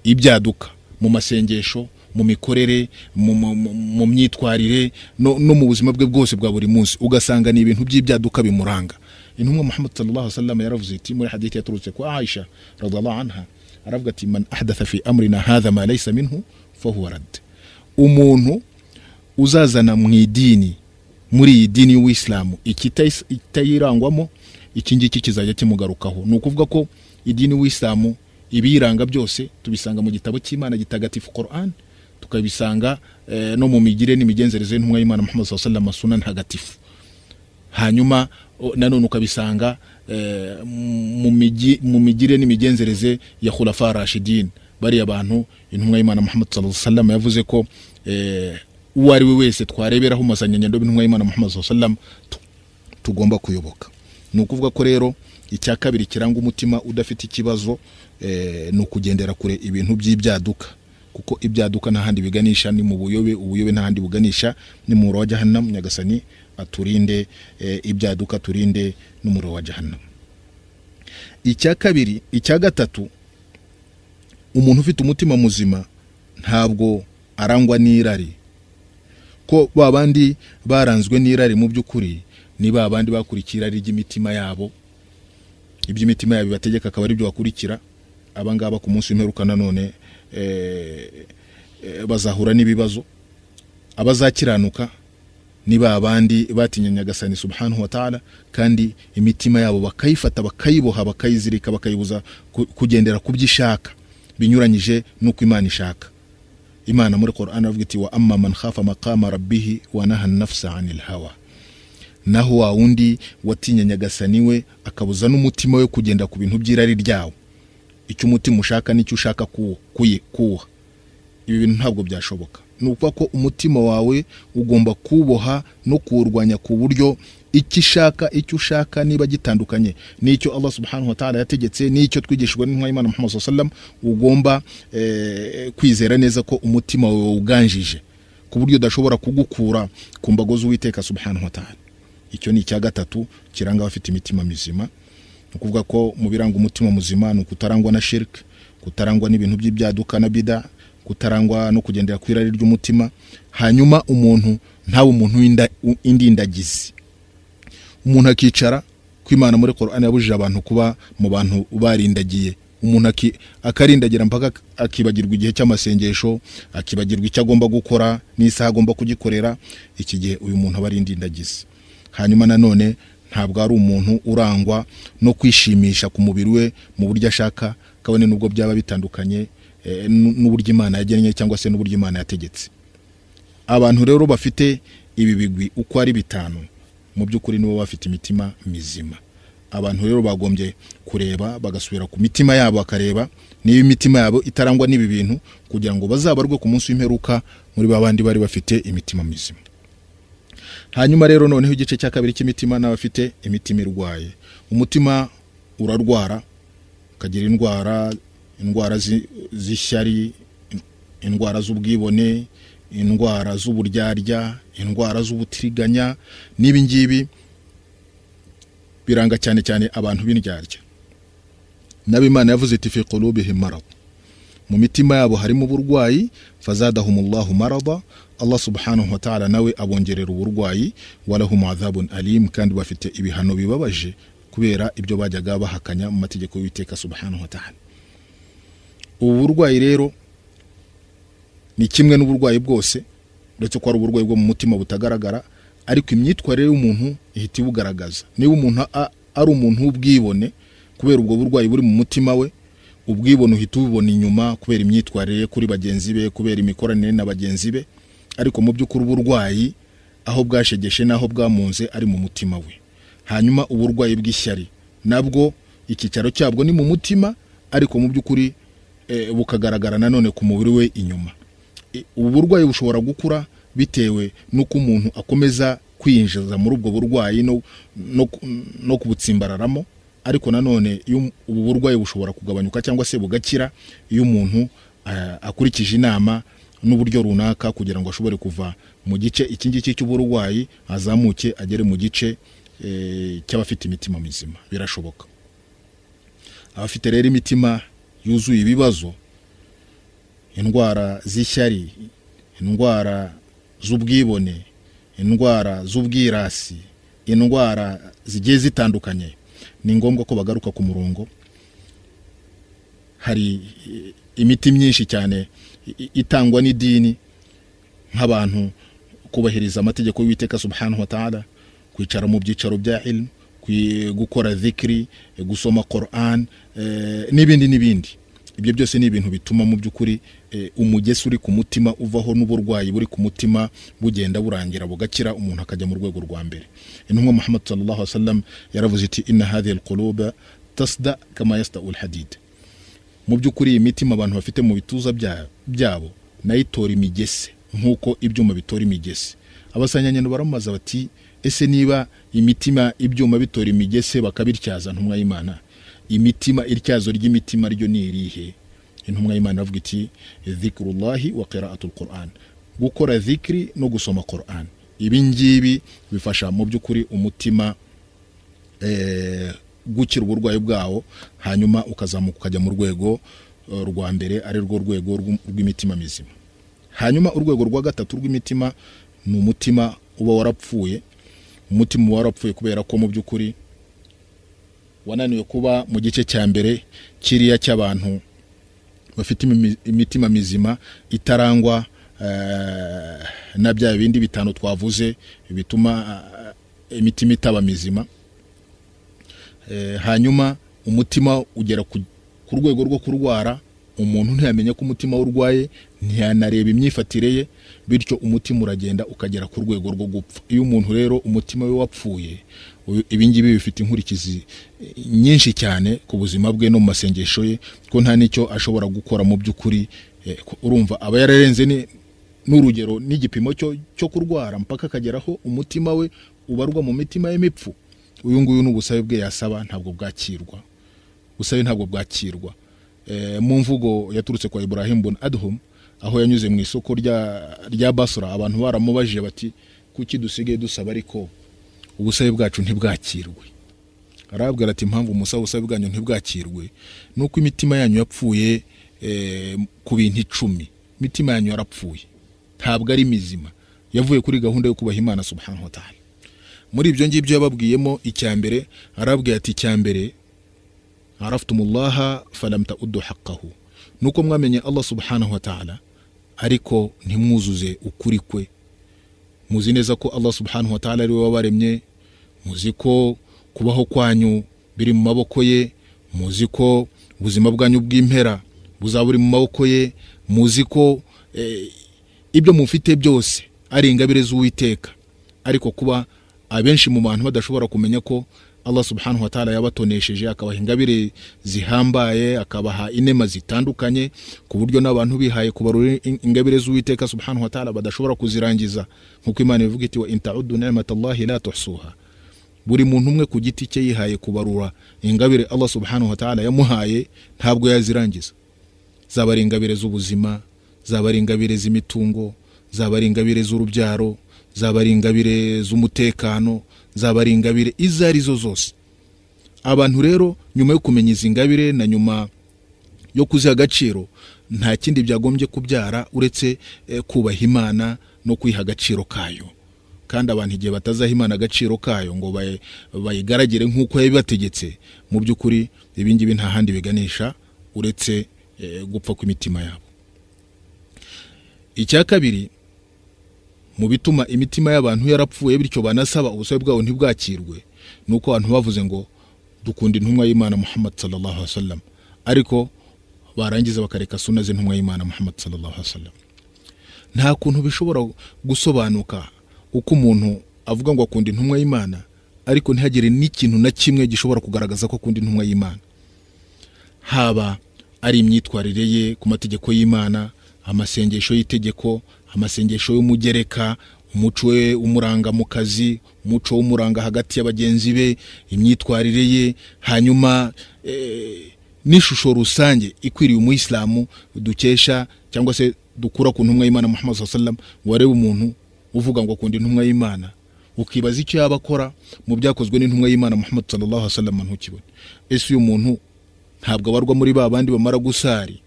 ibyaduka mu masengesho, mu mikorere, mu myitwarire no mu buzima bwe bwose bwa buri munsi, ugasanga ni ibintu by'ibyaduka bimuranga? Intumwa Muhammad sallallahu alaihi wasallam yaravuze iti muri hadithi yaturutse kwa Aisha radhiallahu anha, aravuga ati: "Man ahdatha fi amrina hadha ma laysa minhu fahuwa rad." Umuntu uzazana mu idini, muri iyi dini y'Uwisilamu, ikitayirangwamo, iki ngiki kizajya kimugarukaho. Ni ukuvuga ko idini y'Uwisilamu ibiyiranga byose tubisanga mu gitabo cy'Imana gitagatifu Quran, tukabisanga no mu migire n'imigenzereze y'intumwa y'Imana Muhammad sallallahu alaihi wasallam, suna ntagatifu. Hanyuma nanone ukabisanga mu migire n'imigenzereze ya khulafa rashidin, bariya bantu intumwa y'Imana Muhammad sallallahu alaihi wasallam yavuze ko uwo ari we wese twareberaho umasanyanyendo b'intumwa y'Imana Muhammad sallallahu alaihi wasallam tugomba kuyoboka. Ni ukuvuga ko rero icya kabiri kiranga umutima udafite ikibazo ni ukugendera kure ibintu by'ibyaduka, kuko ibyaduka nta handi biganisha ni mu buyobe, ubuyobe nta handi buganisha ni mu muriro wa Jahannam. Nyagasani aturinde ibyaduka, turinde n'umuriro wa Jahannam. Icya kabiri, icya gatatu, umuntu ufite umutima muzima ntabwo arangwa n'irari, ko ba bandi baranzwe n'irari mu by'ukuri ni ba bandi bakurikiye irari ry'imitima yabo, iby'imitima yabo ibategeka akaba ari byo bakurikira. Aba ngaba ku munsi w'imperuka nanone bazahura n'ibibazo. Abazakiranuka ni ba bandi batinya Nyagasani subhanahu wa ta'ala, kandi imitima yabo bakayifata, bakayiboha, bakayizirika, bakayibuza kugendera ku byo ishaka binyuranyije n'uko Imana ishaka. Imana muri Qur'an aravuga iti: "Wa amma man khafa maqama rabbihi wa naha nafsa anil hawa." Naho wa wundi watinya Nyagasani we akabuza n'umutima we kugenda ku bintu by'irari ryawo, icyo umutima ushaka n'icyo ushaka kuwuha, ibi bintu ntabwo byashoboka. Ni ukuvuga ko umutima wawe ugomba kuwuboha no kuwurwanya ku buryo icyo ishaka, icyo ushaka niba gitandukanye n'icyo Allah subhanahu wa ta'ala yategetse n'icyo twigishijwe n'intumwa y'Imana Muhammad sallallahu alaihi wasallam, ugomba kwizera neza ko umutima wawe uganjije ku buryo udashobora kugukura ku mbago z'Uwiteka subhanahu wa ta'ala. Icyo ni icya gatatu kiranga abafite imitima mizima. Ni ukuvuga ko mu biranga umutima muzima ni ukutarangwa na shirk, kutarangwa n'ibintu by'ibyaduka na bida, kutarangwa no kugendera ku irari ry'umutima. Hanyuma umuntu ntabe umuntu w'indindagizi, umuntu akicara ko Imana muri Qur'an yabujije abantu kuba mu bantu barindagiye. Umuntu akarindagira mpaka akibagirwa igihe cy'amasengesho, akibagirwa icyo agomba gukora n'isaha agomba kugikorera. Iki gihe uyu muntu aba ari indindagizi. Hanyuma nanone ntabwo ari umuntu urangwa no kwishimisha ku mubiri we mu buryo ashaka, kabone n'ubwo byaba bitandukanye n'uburyo Imana yagennye cyangwa se n'uburyo Imana yategetse. Abantu rero bafite ibi bigwi uko ari bitanu, mu by'ukuri nibo bafite imitima mizima. Abantu rero bagombye kureba, bagasubira ku mitima yabo, bakareba niba imitima yabo itarangwa n'ibi bintu, kugira ngo bazabarwe ku munsi w'imperuka muri ba bandi bari bafite imitima mizima. Hanyuma rero noneho igice cya kabiri cy'imitima n'abafite imitima irwaye. Umutima urarwara, ukagira indwara z'ishyari, indwara z'ubwibone, indwara z'uburyarya, indwara z'ubutiriganya. N'ibi ngibi biranga cyane cyane abantu b'indyarya. Nabo Imana yavuze iti: "Fi qulubihim marad", mu mitima yabo harimo uburwayi. "Fazadahumullahu marada", Allah subhanahu wa ta'ala nawe abongerera uburwayi. "Walahum adhabun alim", kandi bafite ibihano bibabaje kubera ibyo bajyaga bahakanya mu mategeko y'Uwiteka subhanahu wa ta'ala. Ubu burwayi rero ni kimwe n'uburwayi bwose, uretse ko ari uburwayi bwo mu mutima butagaragara, ariko imyitwarire y'umuntu ihita ibugaragaza. Niba umuntu ari umuntu w'ubwibone, kubera ubwo burwayi buri mu mutima we, ubwibone uhita ubibona inyuma kubera imyitwarire ye kuri bagenzi be, kubera imikoranire na bagenzi be. Ariko mu by'ukuri uburwayi aho bwashegeshe n'aho bwamunze ari mu mutima we. Hanyuma uburwayi bw'ishyari nabwo icyicaro cyabwo ni mu mutima, ariko mu by'ukuri bukagaragara nanone ku mubiri we inyuma. Ubu burwayi bushobora gukura bitewe n'uko umuntu akomeza kwinjiza muri ubwo burwayi no kubutsimbararamo. Ariko nanone iyo ubu burwayi bushobora kugabanyuka cyangwa se bugakira iyo umuntu akurikije inama n'uburyo runaka kugira ngo ashobore kuva mu gice iki ngiki cy'uburwayi, azamuke agere mu gice cy'abafite imitima mizima. Birashoboka. Abafite rero imitima yuzuye ibibazo, indwara z'ishyari, indwara z'ubwibone, indwara z'ubwirasi, indwara zigiye zitandukanye, ni ngombwa ko bagaruka ku murongo. Hari imiti myinshi cyane itangwa n'idini, nk'abantu kubahiriza amategeko y'Uwiteka subhanahu wa ta'ala, kwicara mu byicaro bya ilmu, gukora dhikri, gusoma Quran, n'ibindi n'ibindi. Ibyo byose ni ibintu bituma mu by'ukuri umugesi uri ku mutima uvaho, n'uburwayi buri ku mutima bugenda burangira, bugakira, umuntu akajya mu rwego rwa mbere. Intumwa Muhammad sallallahu alaihi wasallam yaravuze iti: "Inna hadhihi alquluba tasda kama yasda'u alhadid." Mu by'ukuri iyi mitima abantu bafite mu bituza byabo nayo itora imigese nk'uko ibyuma bitora imigese. Abasanyanyano baramubaza bati: Ese niba imitima ibyuma bitora imigese bakabityaza, ntumwa y'Imana, imitima, ityazo ry'imitima ryo ni irihe? Intumwa y'Imana avuga iti: "Dhikrullahi wa qira'atul Quran", gukora dhikri no gusoma Quran. Ibi ngibi bifasha mu by'ukuri umutima gukira uburwayi bwawo, hanyuma ukazamuka ukajya mu rwego rwa mbere, ari rwo rwego rw'imitima mizima. Hanyuma urwego rwa gatatu rw'imitima ni umutima uba warapfuye. Umutima uba warapfuye kubera ko mu by'ukuri wananiwe kuba mu gice cya mbere, kiriya cy'abantu bafite imitima mizima itarangwa na bya bindi bitanu twavuze bituma imitima itaba mizima. Hanyuma umutima ugera ku rwego rwo kurwara, umuntu ntiyamenya ko umutima we urwaye, ntiyanareba imyifatire ye, bityo umutima uragenda ukagera ku rwego rwo gupfa. Iyo umuntu rero umutima we wapfuye, ibi ngibi bifite inkurikizi nyinshi cyane ku buzima bwe no mu masengesho ye, ko nta n'icyo ashobora gukora mu by'ukuri. Urumva aba yararenze n'urugero n'igipimo cyo kurwara, mpaka akageraho umutima we ubarwa mu mitima y'imipfu. Uyu nguyu n'ubusabe bwe yasaba ntabwo bwakirwa, ubusabe ntabwo bwakirwa. Mu mvugo yaturutse kwa Ibrahim bun Adhum, aho yanyuze mu isoko rya Basra, abantu baramubajije bati: "Kuki dusigaye dusaba ariko ubusabe bwacu ntibwakirwe?" Arababwira ati: "Impamvu musaba ubusabe bwanyu ntibwakirwe nuko imitima yanyu yapfuye ku bintu 10. Imitima yanyu yarapfuye, ntabwo ari mizima, yavuye kuri gahunda yo kubaha Imana subhanahu wa ta'ala." Muri ibyo ngibyo yababwiyemo icya mbere, arababwira ati: "Icya mbere, araftumullaha falam ta'uddu haqqahu, nuko mwamenye Allah subhanahu wa ta'ala ariko ntimwuzuze ukuri kwe. Muzi neza ko Allah subhanahu wa ta'ala ari we wabaremye, muzi ko kubaho kwanyu biri mu maboko ye, muzi ko ubuzima bwanyu bw'impera buzaba buri mu maboko ye, muzi ko ibyo mufite byose ari ingabire z'Uwiteka. Ariko kuba abenshi mu bantu badashobora kumenya ko Allah subhanahu wa ta'ala yabatonesheje, akabaha ingabire zihambaye, akabaha inema zitandukanye, ku buryo n'abantu bihaye kubarura ingabire z'Uwiteka subhanahu wa ta'ala badashobora kuzirangiza, nk'uko Imana ivuga iti: 'Wa in ta'uddu ni'matallahi la tuhsuha.' Buri muntu umwe ku giti cye yihaye kubarura ingabire Allah subhanahu wa ta'ala yamuhaye ntabwo yazirangiza, zaba ari ingabire z'ubuzima, zaba ari ingabire z'imitungo, zaba ari ingabire z'urubyaro, zaba ari ingabire z'umutekano, zaba ari ingabire izo ari zo zose. Abantu rero nyuma yo kumenya izi ngabire na nyuma yo kuziha agaciro, nta kindi byagombye kubyara uretse kubaha Imana no kwiha agaciro kayo. Kandi abantu igihe batazaha Imana agaciro kayo ngo bayigaragire nk'uko yabibategetse, mu by'ukuri ibi ngibi nta handi biganisha uretse gupfa kw'imitima yabo. Icya kabiri mu bituma imitima y'abantu yarapfuye, bityo banasaba ubusabe bwabo ntibwakirwe, ni uko abantu bavuze ngo dukunda intumwa y'Imana Muhammad sallallahu alaihi wasallam, ariko barangiza bakareka suna z'intumwa y'Imana Muhammad sallallahu alaihi wasallam. Nta kuntu bishobora gusobanuka uko umuntu avuga ngo akunda intumwa y'Imana, ariko ntihagire n'ikintu na kimwe gishobora kugaragaza ko akunda intumwa y'Imana, haba ari imyitwarire ye ku mategeko y'Imana, amasengesho y'itegeko, amasengesho y'umugereka, umuco we umuranga mu kazi, umuco w'umuranga hagati ya bagenzi be, imyitwarire ye, hanyuma n'ishusho rusange ikwiriye umuyisilamu dukesha cyangwa se dukura ku ntumwa y'Imana Muhammad sallallahu alaihi wasallam. Ngo warebe umuntu uvuga ngo akunda intumwa y'Imana, ukibaza icyo yaba akora mu byakozwe n'intumwa y'Imana Muhammad sallallahu alaihi wasallam, ntukibone. Ese uyu muntu ntabwo abarwa muri ba bandi bamara gusari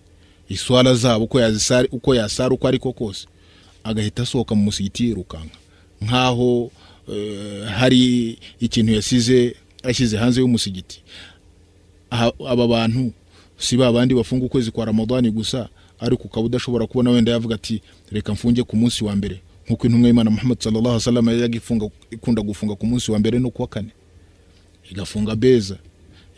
iswara zabo, uko yazisari, uko yasara uko ariko kose, agahita asohoka mu musigiti yirukanka nkaho hari ikintu yasize ashyize hanze y'umusigiti? Aba bantu si ba bandi bafunga ukwezi kwa Ramadani gusa, ariko ukaba udashobora kubona wenda yavuga ati: 'Reka mfunge ku munsi wa mbere,' nkuko intumwa y'Imana Muhammad sallallahu alaihi wasallam yajyaga ikunda gufunga ku munsi wa mbere no kuwa kane, igafunga beza,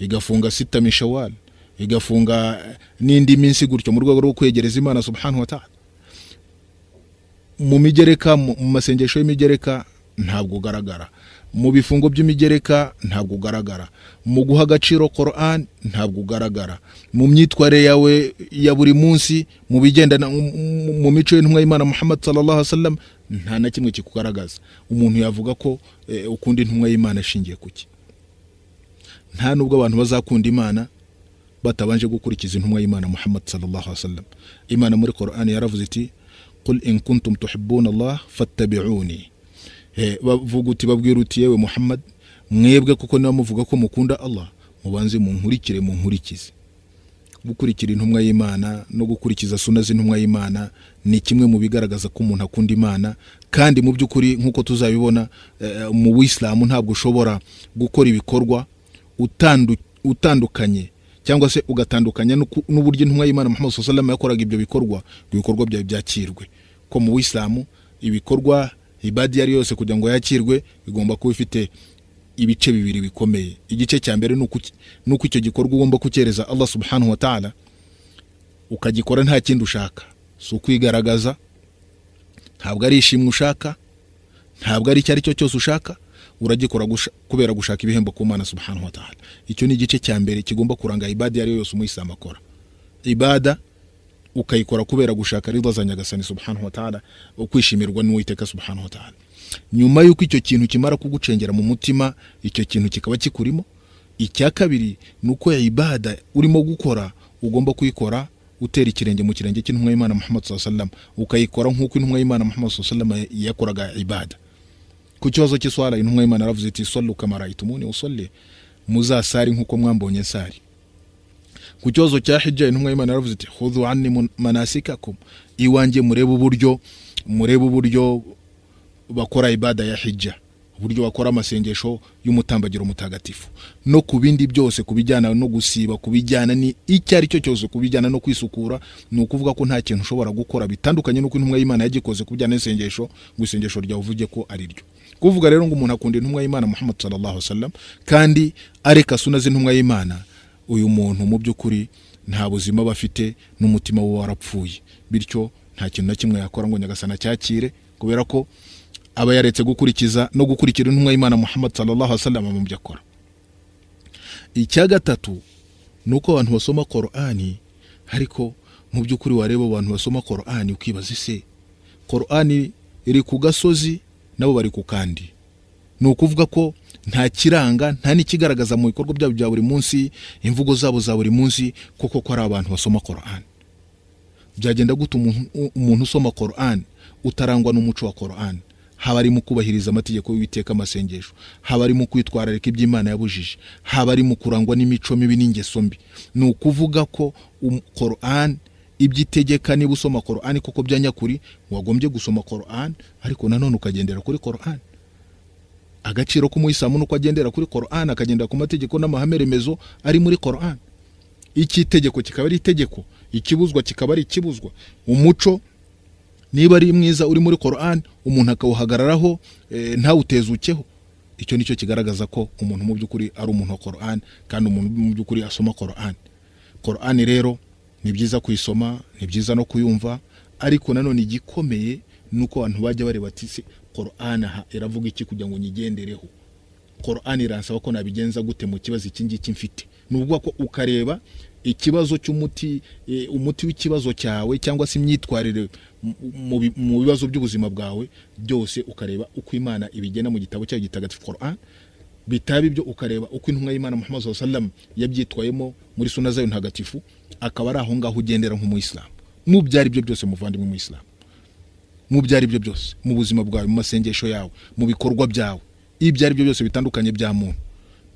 igafunga sita mishawal, igafunga n'indi minsi gutyo, mu rwego rwo kwegereza Imana subhanahu wa ta'ala. Mu migereka, mu masengesho y'imigereka ntabwo ugaragara, mu bifungo by'imigereka ntabwo ugaragara, mu guha agaciro Quran ntabwo ugaragara, mu myitwarire yawe ya buri munsi, mu bigendana mu mico y'intumwa y'Imana Muhammad sallallahu alaihi wasallam Nta na kimwe kikugaragaza. Umuntu yavuga ko ukunda intumwa y'Imana ashingiye kuki? Nta nubwo abantu bazakunda Imana batabanje gukurikiza intumwa y'Imana Muhammad sallallahu alaihi wasallam. Imana muri Qur'an yaravuze iti qul in kuntum tuhibbuna Allah fattabi'uni. Bavuga uti, babwira uti yewe Muhammad, mwebwe kuko niba muvuga ko mukunda Allah, mubanze munkurikire, munkurikize. Gukurikira intumwa y'Imana no gukurikiza suna z'intumwa y'Imana ni kimwe mu bigaragaza ko umuntu akunda Imana. Kandi mu by'ukuri nk'uko tuzabibona, mu Buyisilamu ntabwo ushobora gukora ibikorwa utandukanye cyangwa se ugatandukanya n'uburyo intumwa y'Imana Muhammad sallallahu alaihi wasallam yakoraga ibyo bikorwa, ngo ibikorwa byawe byakirwe. Ko mu Buyisilamu ibikorwa, ibadi iyo ari yose, kugira ngo yakirwe igomba kuba ifite ibice bibiri bikomeye. Igice cya mbere ni uko icyo gikorwa ugomba kucyereza Allah subhanahu wa ta'ala, ukagikora nta kindi ushaka, si ukwigaragaza, ntabwo ari ishimwe ushaka, ntabwo ari icyo ari cyo cyose ushaka, uragikora kubera gushaka ibihembo ku Mana subhanahu wa ta'ala. Icyo ni igice cya mbere kigomba kuranga ibada iyo ari yo yose umuyisilamu akora. Ibada ukayikora kubera gushaka ridha za Nyagasani subhanahu wa ta'ala, ukwishimirwa n'Uwiteka subhanahu wa ta'ala. Nyuma y'uko icyo kintu kimara kugucengera mu mutima, icyo kintu kikaba kikurimo, icya kabiri ni uko ya ibada urimo gukora ugomba kuyikora utera ikirenge mu kirenge cy'intumwa y'Imana Muhammad sallallahu alaihi wasallam, ukayikora nk'uko intumwa y'Imana Muhammad sallallahu alaihi wasallam yakoraga ibada. Ku kibazo cy'iswala, intumwa y'Imana yaravuze iti sallu kama raitumuni usalli, muzasari nk'uko mwambonye nsari. Ku kibazo cya hijja, intumwa y'Imana yaravuze iti khudhu anni manasikakum, iwanjye murebe uburyo bakora ibada ya hijja, uburyo bakora amasengesho y'umutambagiro mutagatifu. No ku bindi byose, ku bijyana no gusiba, ku bijyana ni icyo ari cyo cyose, ku bijyana no kwisukura, ni ukuvuga ko nta kintu ushobora gukora bitandukanye n'uko intumwa y'Imana yagikoze ku bijyana n'isengesho, ngo isengesho ryawe uvuge ko ari ryo. Kuvuga rero ngo umuntu akunda intumwa y'Imana Muhammad sallallahu alaihi wasallam kandi areka suna z'intumwa y'Imana, uyu muntu mu by'ukuri nta buzima aba afite, n'umutima we warapfuye. Bityo nta kintu na kimwe yakora ngo Nyagasani acyakire, kubera ko aba yaretse gukurikiza no gukurikira intumwa y'Imana Muhammad sallallahu alaihi wasallam mu byo akora. Icya gatatu ni uko abantu basoma Qur'ani, ariko mu by'ukuri wareba abantu basoma Qur'ani ukibaza, ese Qur'ani iri ku gasozi nabo bari ku kandi? Ni ukuvuga ko nta kiranga, nta n'ikigaragaza mu bikorwa byabo bya buri munsi, imvugo zabo za buri munsi, koko ko ari abantu basoma Qur'an. Byagenda gute umuntu usoma Qur'an utarangwa n'umuco wa Qur'an, haba ari mu kubahiriza amategeko y'Uwiteka, amasengesho, haba ari mu kwitwararika iby'Imana yabujije, haba ari mu kurangwa n'imico mibi n'ingeso mbi? Ni ukuvuga ko Qur'an ibyo itegeka, niba usoma Qur'an koko bya nyakuri, wagombye gusoma Qur'an ariko nanone ukagendera kuri Qur'an. Agaciro k'umuyisilamu nuko agendera kuri Qur'an, akagendera ku mategeko n'amahame remezo ari muri Qur'an. Iki itegeko kikaba ari itegeko, ikibuzwa kikaba ari ikibuzwa. Umuco niba ari mwiza uri muri Qur'an, umuntu akawuhagararaho, ntawutezukeho. Icyo nicyo kigaragaza ko umuntu mu by'ukuri ari umuntu wa Qur'an, kandi umuntu mu by'ukuri asoma Qur'an. Qur'an rero ni byiza kuyisoma, ni byiza no kuyumva, ariko nanone igikomeye ni uko abantu bajya bareba ati se Qur'an aha iravuga iki kugira ngo nyigendereho? Qur'an iransaba ko nabigenza gute mu kibazo iki ngiki mfite? Ni ukuvuga ko ukareba ikibazo cy'umuti, umuti w'ikibazo cyawe cyangwa se imyitwarire mu bibazo by'ubuzima bwawe byose, ukareba uko Imana ibigena mu gitabo cyayo gitagatifu Qur'an. Bitaba ibyo, ukareba uko intumwa y'Imana Muhammad sallallahu alaihi wasallam yabyitwayemo muri suna zayo ntagatifu, akaba ari aho ngaho ugendera nk'umuyisilamu. Mu byo ari byo byose, muvandimwe muyisilamu, mu byo ari byo byose, mu buzima bwawe, mu masengesho yawe, mu bikorwa byawe, ibyo ari byo byose bitandukanye bya muntu,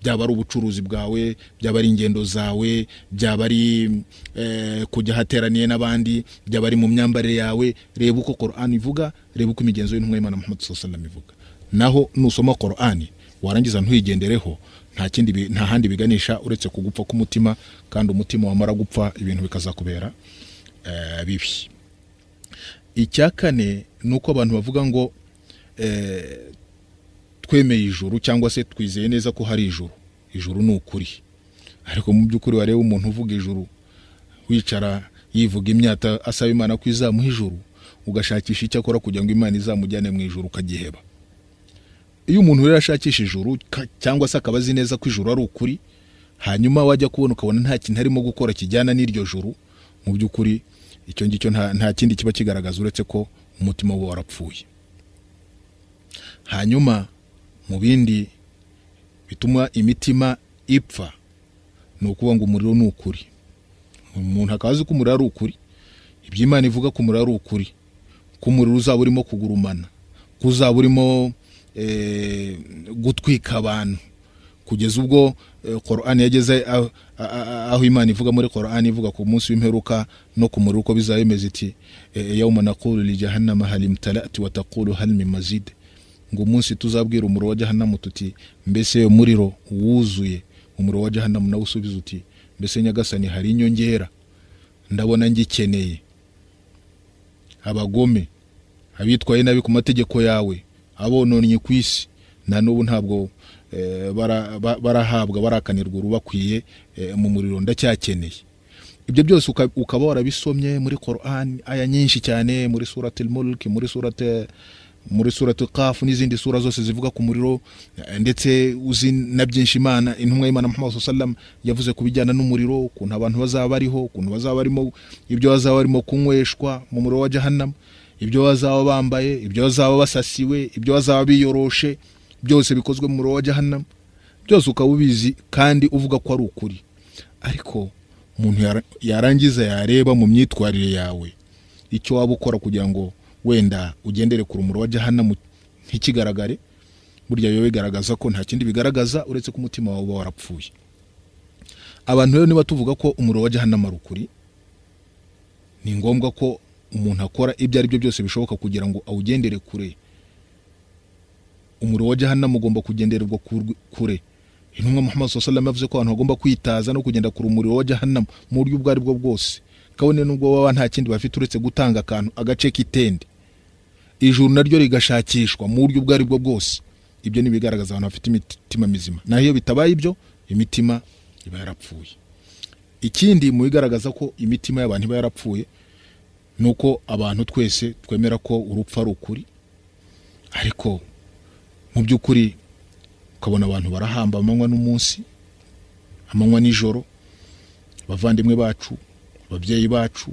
byaba ari ubucuruzi bwawe, byaba ari ingendo zawe, byaba ari kujya ahateraniye n'abandi, byaba ari mu myambarire yawe, reba uko Qur'an ivuga, reba uko imigenzo y'intumwa y'Imana Muhammad sallallahu alaihi wasallam ivuga. Naho nusoma Qur'an warangiza ntuyigendereho, nta kindi nta handi biganisha uretse kugupfa k'umutima, kandi umutima wamara gupfa ibintu bikazakubera bibi. Icya kane ni uko abantu bavuga ngo twemeye ijuru cyangwa se twizeye neza ko hari ijuru, ijuru ni ukuri. Ariko mu by'ukuri wareba umuntu uvuga ijuru, wicara yivuga imyata asaba Imana ko izamuha ijuru, ugashakisha icyo akora kugira ngo Imana izamujyane mu ijuru, ukagiheba. Iyo umuntu rero ashakisha ijuru cyangwa se akaba azi neza ko ijuru ari ukuri, hanyuma wajya kubona ukabona nta kintu arimo gukora kijyana n'iryo juru, mu by'ukuri icyo ngicyo nta kindi kiba kigaragaza uretse ko umutima we warapfuye. Hanyuma mu bindi bituma imitima ipfa ni ukuvuga ngo umuriro ni ukuri. Umuntu akaba azi ko umuriro ari ukuri, ibyo Imana ivuga ko umuriro ari ukuri, ko umuriro uzaba urimo kugurumana, ko uzaba urimo gutwika abantu, kugeza ubwo Qur'an yageze aho Imana ivuga muri Qur'an, ivuga ku munsi w'imperuka no ku muriro uko bizaba bimeze, iti yawma naqulu li jahannama hal imtala'ti wa taqulu hal min mazid. Ngo umunsi tuzabwira umuriro wa Jahannamu tuti mbese umuriro wuzuye, umuriro wa Jahannamu nawe usubiza uti mbese Nyagasani hari inyongera, ndabona ngikeneye. Abagome, abitwaye nabi ku mategeko yawe, abononnye ku isi, na n'ubu ntabwo barahabwa, barakanirwa urubakwiye mu muriro, ndacyakeneye. Ibyo byose ukaba warabisomye muri Qur'an, aya nyinshi cyane, muri surati al-Mulk, muri surati Qaf n'izindi sura zose zivuga ku muriro, ndetse uzi na byinshi Imana, intumwa y'Imana Muhammad sallallahu alaihi wasallam yavuze ku bijyana n'umuriro, ukuntu abantu bazaba bariho, ukuntu bazaba barimo, ibyo bazaba barimo kunyweshwa mu muriro wa Jahannam, ibyo bazaba bambaye, ibyo bazaba basasiwe, ibyo bazaba biyoroshe, byose bikozwe mu muriro wa Jahannam, byose ukaba ubizi kandi uvuga ko ari ukuri. Ariko umuntu yarangiza yareba mu myitwarire yawe icyo waba ukora kugira ngo wenda ugendere ku rumuri wa Jahannam ntikigaragare, burya biba bigaragaza ko nta kindi bigaragaza uretse ko umutima wawe uba warapfuye. Abantu rero niba tuvuga ko umuriro wa Jahannam ari ukuri, ni ngombwa ko umuntu akora ibyo ari byo byose bishoboka kugira ngo awugendere kure. Umuriro wa Jahannam ugomba kugendererwa kure. Intumwa Muhammad sallallahu alaihi wasallam yavuze ko abantu bagomba kwitaza no kugenda kure umuriro wa Jahannam mu buryo ubwo ari bwo bwose, kabone nubwo baba nta kindi bafite uretse gutanga akantu, agace k'itende. Ijuru naryo rigashakishwa mu buryo ubwo ari bwo bwose. Ibyo ni ibigaragaza abantu bafite imitima mizima. Naho iyo bitabaye ibyo, imitima iba yarapfuye. Ikindi mu bigaragaza ko imitima y'abantu iba yarapfuye ni uko abantu twese twemera ko urupfu ari ukuri, ariko mu by'ukuri ukabona abantu barahamba amanywa n'umunsi, amanywa n'ijoro, abavandimwe bacu, ababyeyi bacu,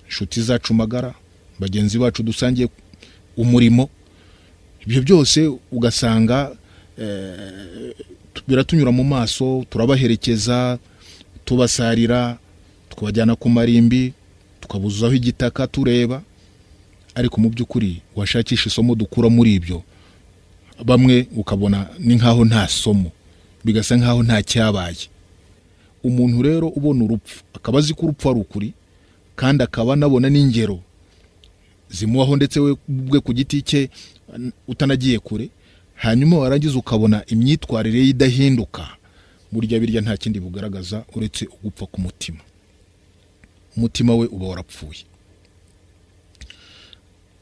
inshuti zacu magara, bagenzi bacu dusangiye umurimo, ibyo byose ugasanga biratunyura mu maso, turabaherekeza, tubasarira, tukabajyana ku marimbi, tukabuzaho igitaka tureba. Ariko mu by'ukuri washakisha isomo dukura muri ibyo, bamwe ukabona ni nkaho nta somo, bigasa nkaho nta cyabaye. Umuntu rero ubona urupfu akaba azi ko urupfu ari ukuri, kandi akaba anabona n'ingero zimubaho ndetse we ubwe ku giti cye utanagiye kure, hanyuma warangiza ukabona imyitwarire ye idahinduka, burya birya nta kindi bugaragaza uretse ugupfa k'umutima. Umutima we uba warapfuye.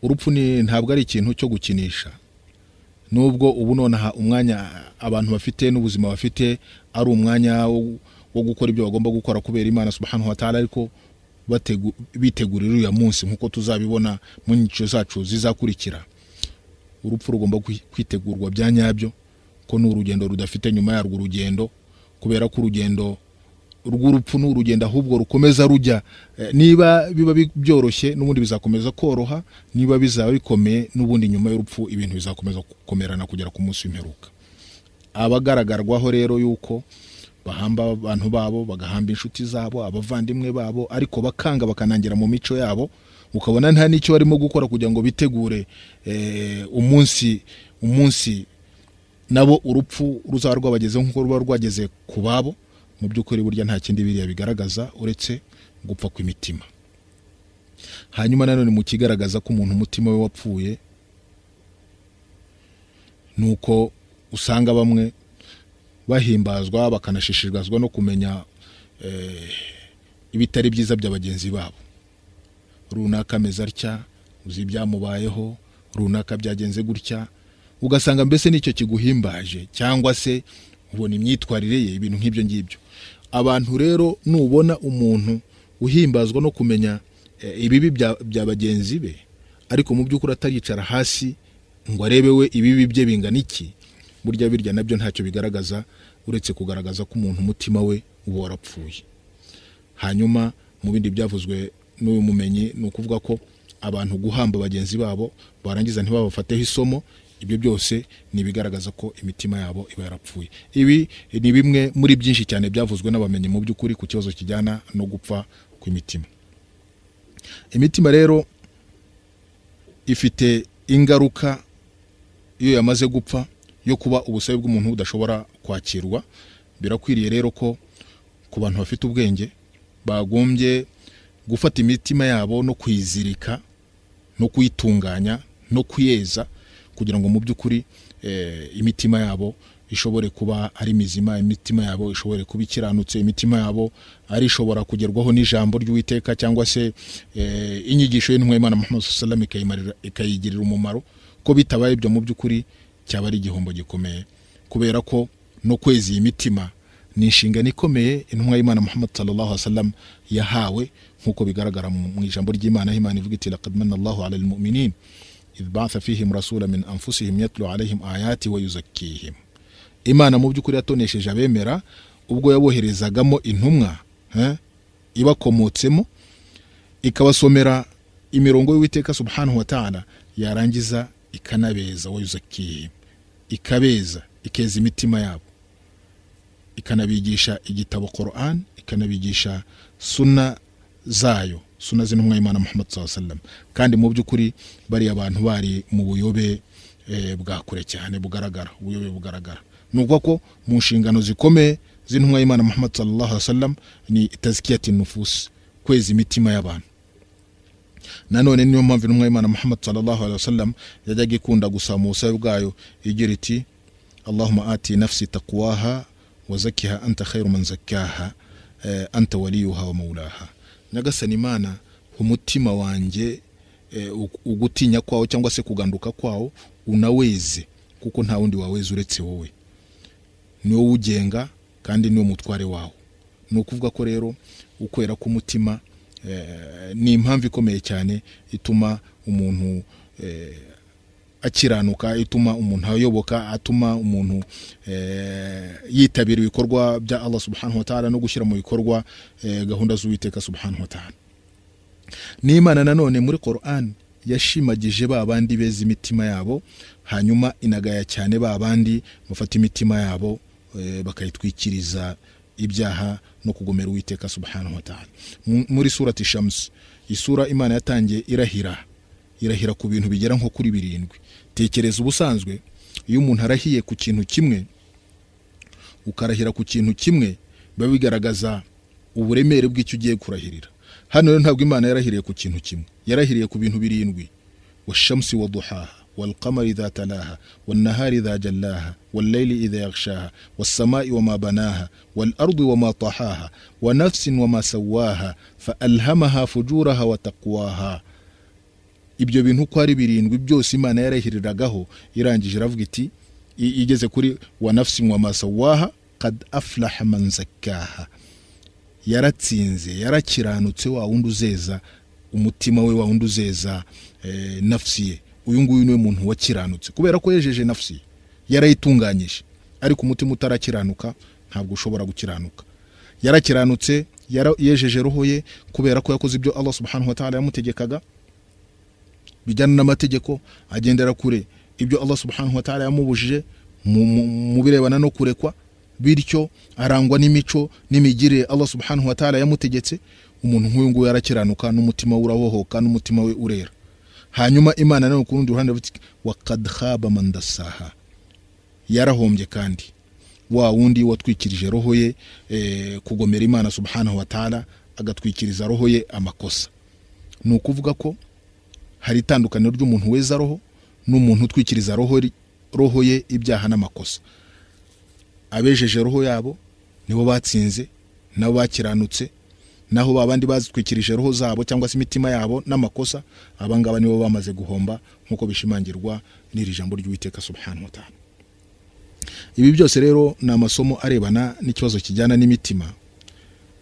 Urupfu ni ntabwo ari ikintu cyo gukinisha, nubwo ubu nonaha umwanya abantu bafite n'ubuzima bafite ari umwanya wo gukora ibyo bagomba gukora kubera Imana subhanahu wa ta'ala, ariko bitegurira uriya munsi nkuko tuzabibona mu nyigisho zacu zizakurikira. Urupfu rugomba kwitegurwa bya nyabyo, ko ni urugendo rudafite nyuma yarwo urugendo, kubera ko urugendo rw'urupfu ni urugendo ahubwo rukomeza rujya. Niba biba byoroshye n'ubundi bizakomeza koroha, niba bizaba bikomeye n'ubundi nyuma y'urupfu ibintu bizakomeza gukomerana kugera ku munsi w'imperuka. Abagaragarwaho rero yuko bahamba abantu babo, bagahamba inshuti zabo, abavandimwe babo, ariko bakanga bakanangira mu mico yabo, ukabona nta n'icyo barimo gukora kugira ngo bitegure umunsi nabo urupfu ruzaba rwabagezeho nk'uko ruba rwageze ku babo. Mu by'ukuri burya nta kindi biriya bigaragaza uretse gupfa kw'imitima. Hanyuma nanone mu kigaragaza ko umuntu umutima we wapfuye nuko usanga bamwe bahimbazwa bakanashishikazwa no kumenya ibitari byiza bya bagenzi babo. Runaka ameze atya, uzi ibyamubayeho, runaka byagenze gutya, ugasanga mbese nicyo kiguhimbaje, cyangwa se ubona imyitwarire ye, ibintu nk'ibyo ngibyo. Abantu rero nubona umuntu uhimbazwa no kumenya ibibi bya bagenzi be, ariko mu by'ukuri ataricara hasi ngo arebe we ibibi bye bingana iki, burya birya nabyo ntacyo bigaragaza uretse kugaragaza ko umuntu umutima we uba warapfuye. Hanyuma mu bindi byavuzwe n'uyu mumenyi ni ukuvuga ko abantu guhamba bagenzi babo barangiza ntibabafateho isomo, Ibyo byose ni ibigaragaza ko imitima yabo iba yarapfuye. Ibi ni bimwe muri byinshi cyane byavuzwe n'abamenyi mu by'ukuri ku kibazo kijyana no gupfa kw'imitima. Imitima rero ifite ingaruka iyo yamaze gupfa yo kuba ubusabe bw'umuntu budashobora kwakirwa. Birakwiriye rero ko ku bantu bafite ubwenge bagombye gufata imitima yabo no kuyizirika no kuyitunganya no kuyeza, kugira ngo mu by'ukuri imitima yabo ishobore kuba ari mizima, imitima yabo ishobore kuba ikiranutse, imitima yabo ari ishobora kugerwaho n'ijambo ry'Uwiteka cyangwa se inyigisho y'intumwa y'Imana Muhammad sallallahu alaihi wasallam ikayigirira umumaro. Ko bitabaye ibyo, mu by'ukuri cyaba ari igihombo gikomeye, kubera ko no kweza iyi mitima ni inshingano ikomeye intumwa y'Imana Muhammad sallallahu alaihi wasallam yahawe, nk'uko bigaragara mu ijambo ry'Imana, aho Imana ivuga iti: "Laqad manna Allahu ala almu'minin idh ba'atha fihim rasula min anfusihim yatlu alayhim ayati wa yuzakkihim." Imana mu by'ukuri yatonesheje abemera ubwo yaboherezagamo intumwa ibakomotsemo, ikabasomera imirongo y'Uwiteka subhanahu wa ta'ala, yarangiza ikanabeza, wa yuzakkihim, ikabeza, ikeza imitima yabo, ikanabigisha igitabo Quran, ikanabigisha sunna zayo, sunna z'intumwa y'Imana Muhammad sallallahu alaihi wasallam. Kandi mu by'ukuri bariya bantu bari mu buyobe bwa kure cyane bugaragara, ubuyobe bugaragara. Ni ukuvuga ko mu nshingano zikomeye z'intumwa y'Imana Muhammad sallallahu alaihi wasallam ni tazkiyati nufus, kweza imitima y'abantu. Nanone niyo mpamvu intumwa y'Imana Muhammad sallallahu alaihi wasallam yajyaga ikunda gusaba mu busabe bwayo igira iti: "Allahumma ati nafsi taqwaha wa zakkiha anta khairu man zakkaha anta waliyuha wa maulaha." Nyagasani Imana, umutima wanjye ugutinya kwawo cyangwa se kuganduka kwawo unaweze, kuko nta wundi waweza uretse wowe, ni wowe ugenga kandi niwo mutware wawo. Ni ukuvuga ko rero ukwera k'umutima ni impamvu ikomeye cyane ituma umuntu akiranuka, ituma umuntu ayoboka, atuma umuntu yitabira ibikorwa bya Allah subhanahu wa ta'ala no gushyira mu bikorwa gahunda z'Uwiteka subhanahu wa ta'ala. N'Imana nanone muri Quran yashimagije ba bandi beza imitima yabo, hanyuma inagaya cyane ba bandi bafata imitima yabo bakayitwikiriza ibyaha no kugomera Uwiteka subhanahu wa ta'ala. Muri surati Shams, isura Imana yatangiye irahira, irahira ku bintu bigera nko kuri birindwi. Tekereza, ubusanzwe iyo umuntu arahiye ku kintu kimwe, ukarahira ku kintu kimwe, biba bigaragaza uburemere bw'icyo ugiye kurahirira. Hano rero ntabwo Imana yarahiriye ku kintu kimwe, yarahiriye ku bintu birindwi: washamsi wa duhaha والقمر إذا تلاها والنهار إذا جلاها والليل إذا يغشاها والسماء وما بناها والأرض وما طحاها ونفس وما سواها فألهمها فجورها وتقواها. Ibyo bintu uko ari birindwi byose Imana yarahiriragaho. Irangije iravuga iti, igeze kuri wa nafsin wa masawaha: qad aflaha man zakkaha, yaratsinze, yarakiranutse wa wundi uzeza umutima we, wa wundi uzeza nafsi ye. Uyu nguyu niwe muntu wakiranutse kubera ko yejeje nafsi ye, yarayitunganyije. Ariko umutima utarakiranuka ntabwo ushobora gukiranuka. Yarakiranutse, yejeje roho ye kubera ko yakoze ibyo Allah subhanahu wa ta'ala yamutegekaga bijyana n'amategeko, agendera kure ibyo Allah subhanahu wa ta'ala yamubujije mu birebana no kurekwa, bityo arangwa n'imico n'imigirire Allah subhanahu wa ta'ala yamutegetse. Umuntu nk'uyu nguyu arakiranuka, n'umutima we urabohoka, n'umutima we urera. Hanyuma Imana nayo ku rundi ruhande iravuga iti: wa qad khaba man dassaha, yarahombye kandi wa wundi watwikirije roho ye kugomera Imana subhanahu wa ta'ala, agatwikiriza roho ye amakosa. Ni ukuvuga ko hari itandukaniro ry'umuntu weza roho n'umuntu utwikiriza roho ye ibyaha n'amakosa. Abejeje roho yabo nibo batsinze, nabo bakiranutse, naho ba bandi bazitwikirije roho zabo cyangwa se imitima yabo n'amakosa, abangaba nibo bamaze guhomba, nk'uko bishimangirwa n'iri jambo ry'Uwiteka subhanahu wa ta'ala. Ibi byose rero ni amasomo arebana n'ikibazo kijyana n'imitima,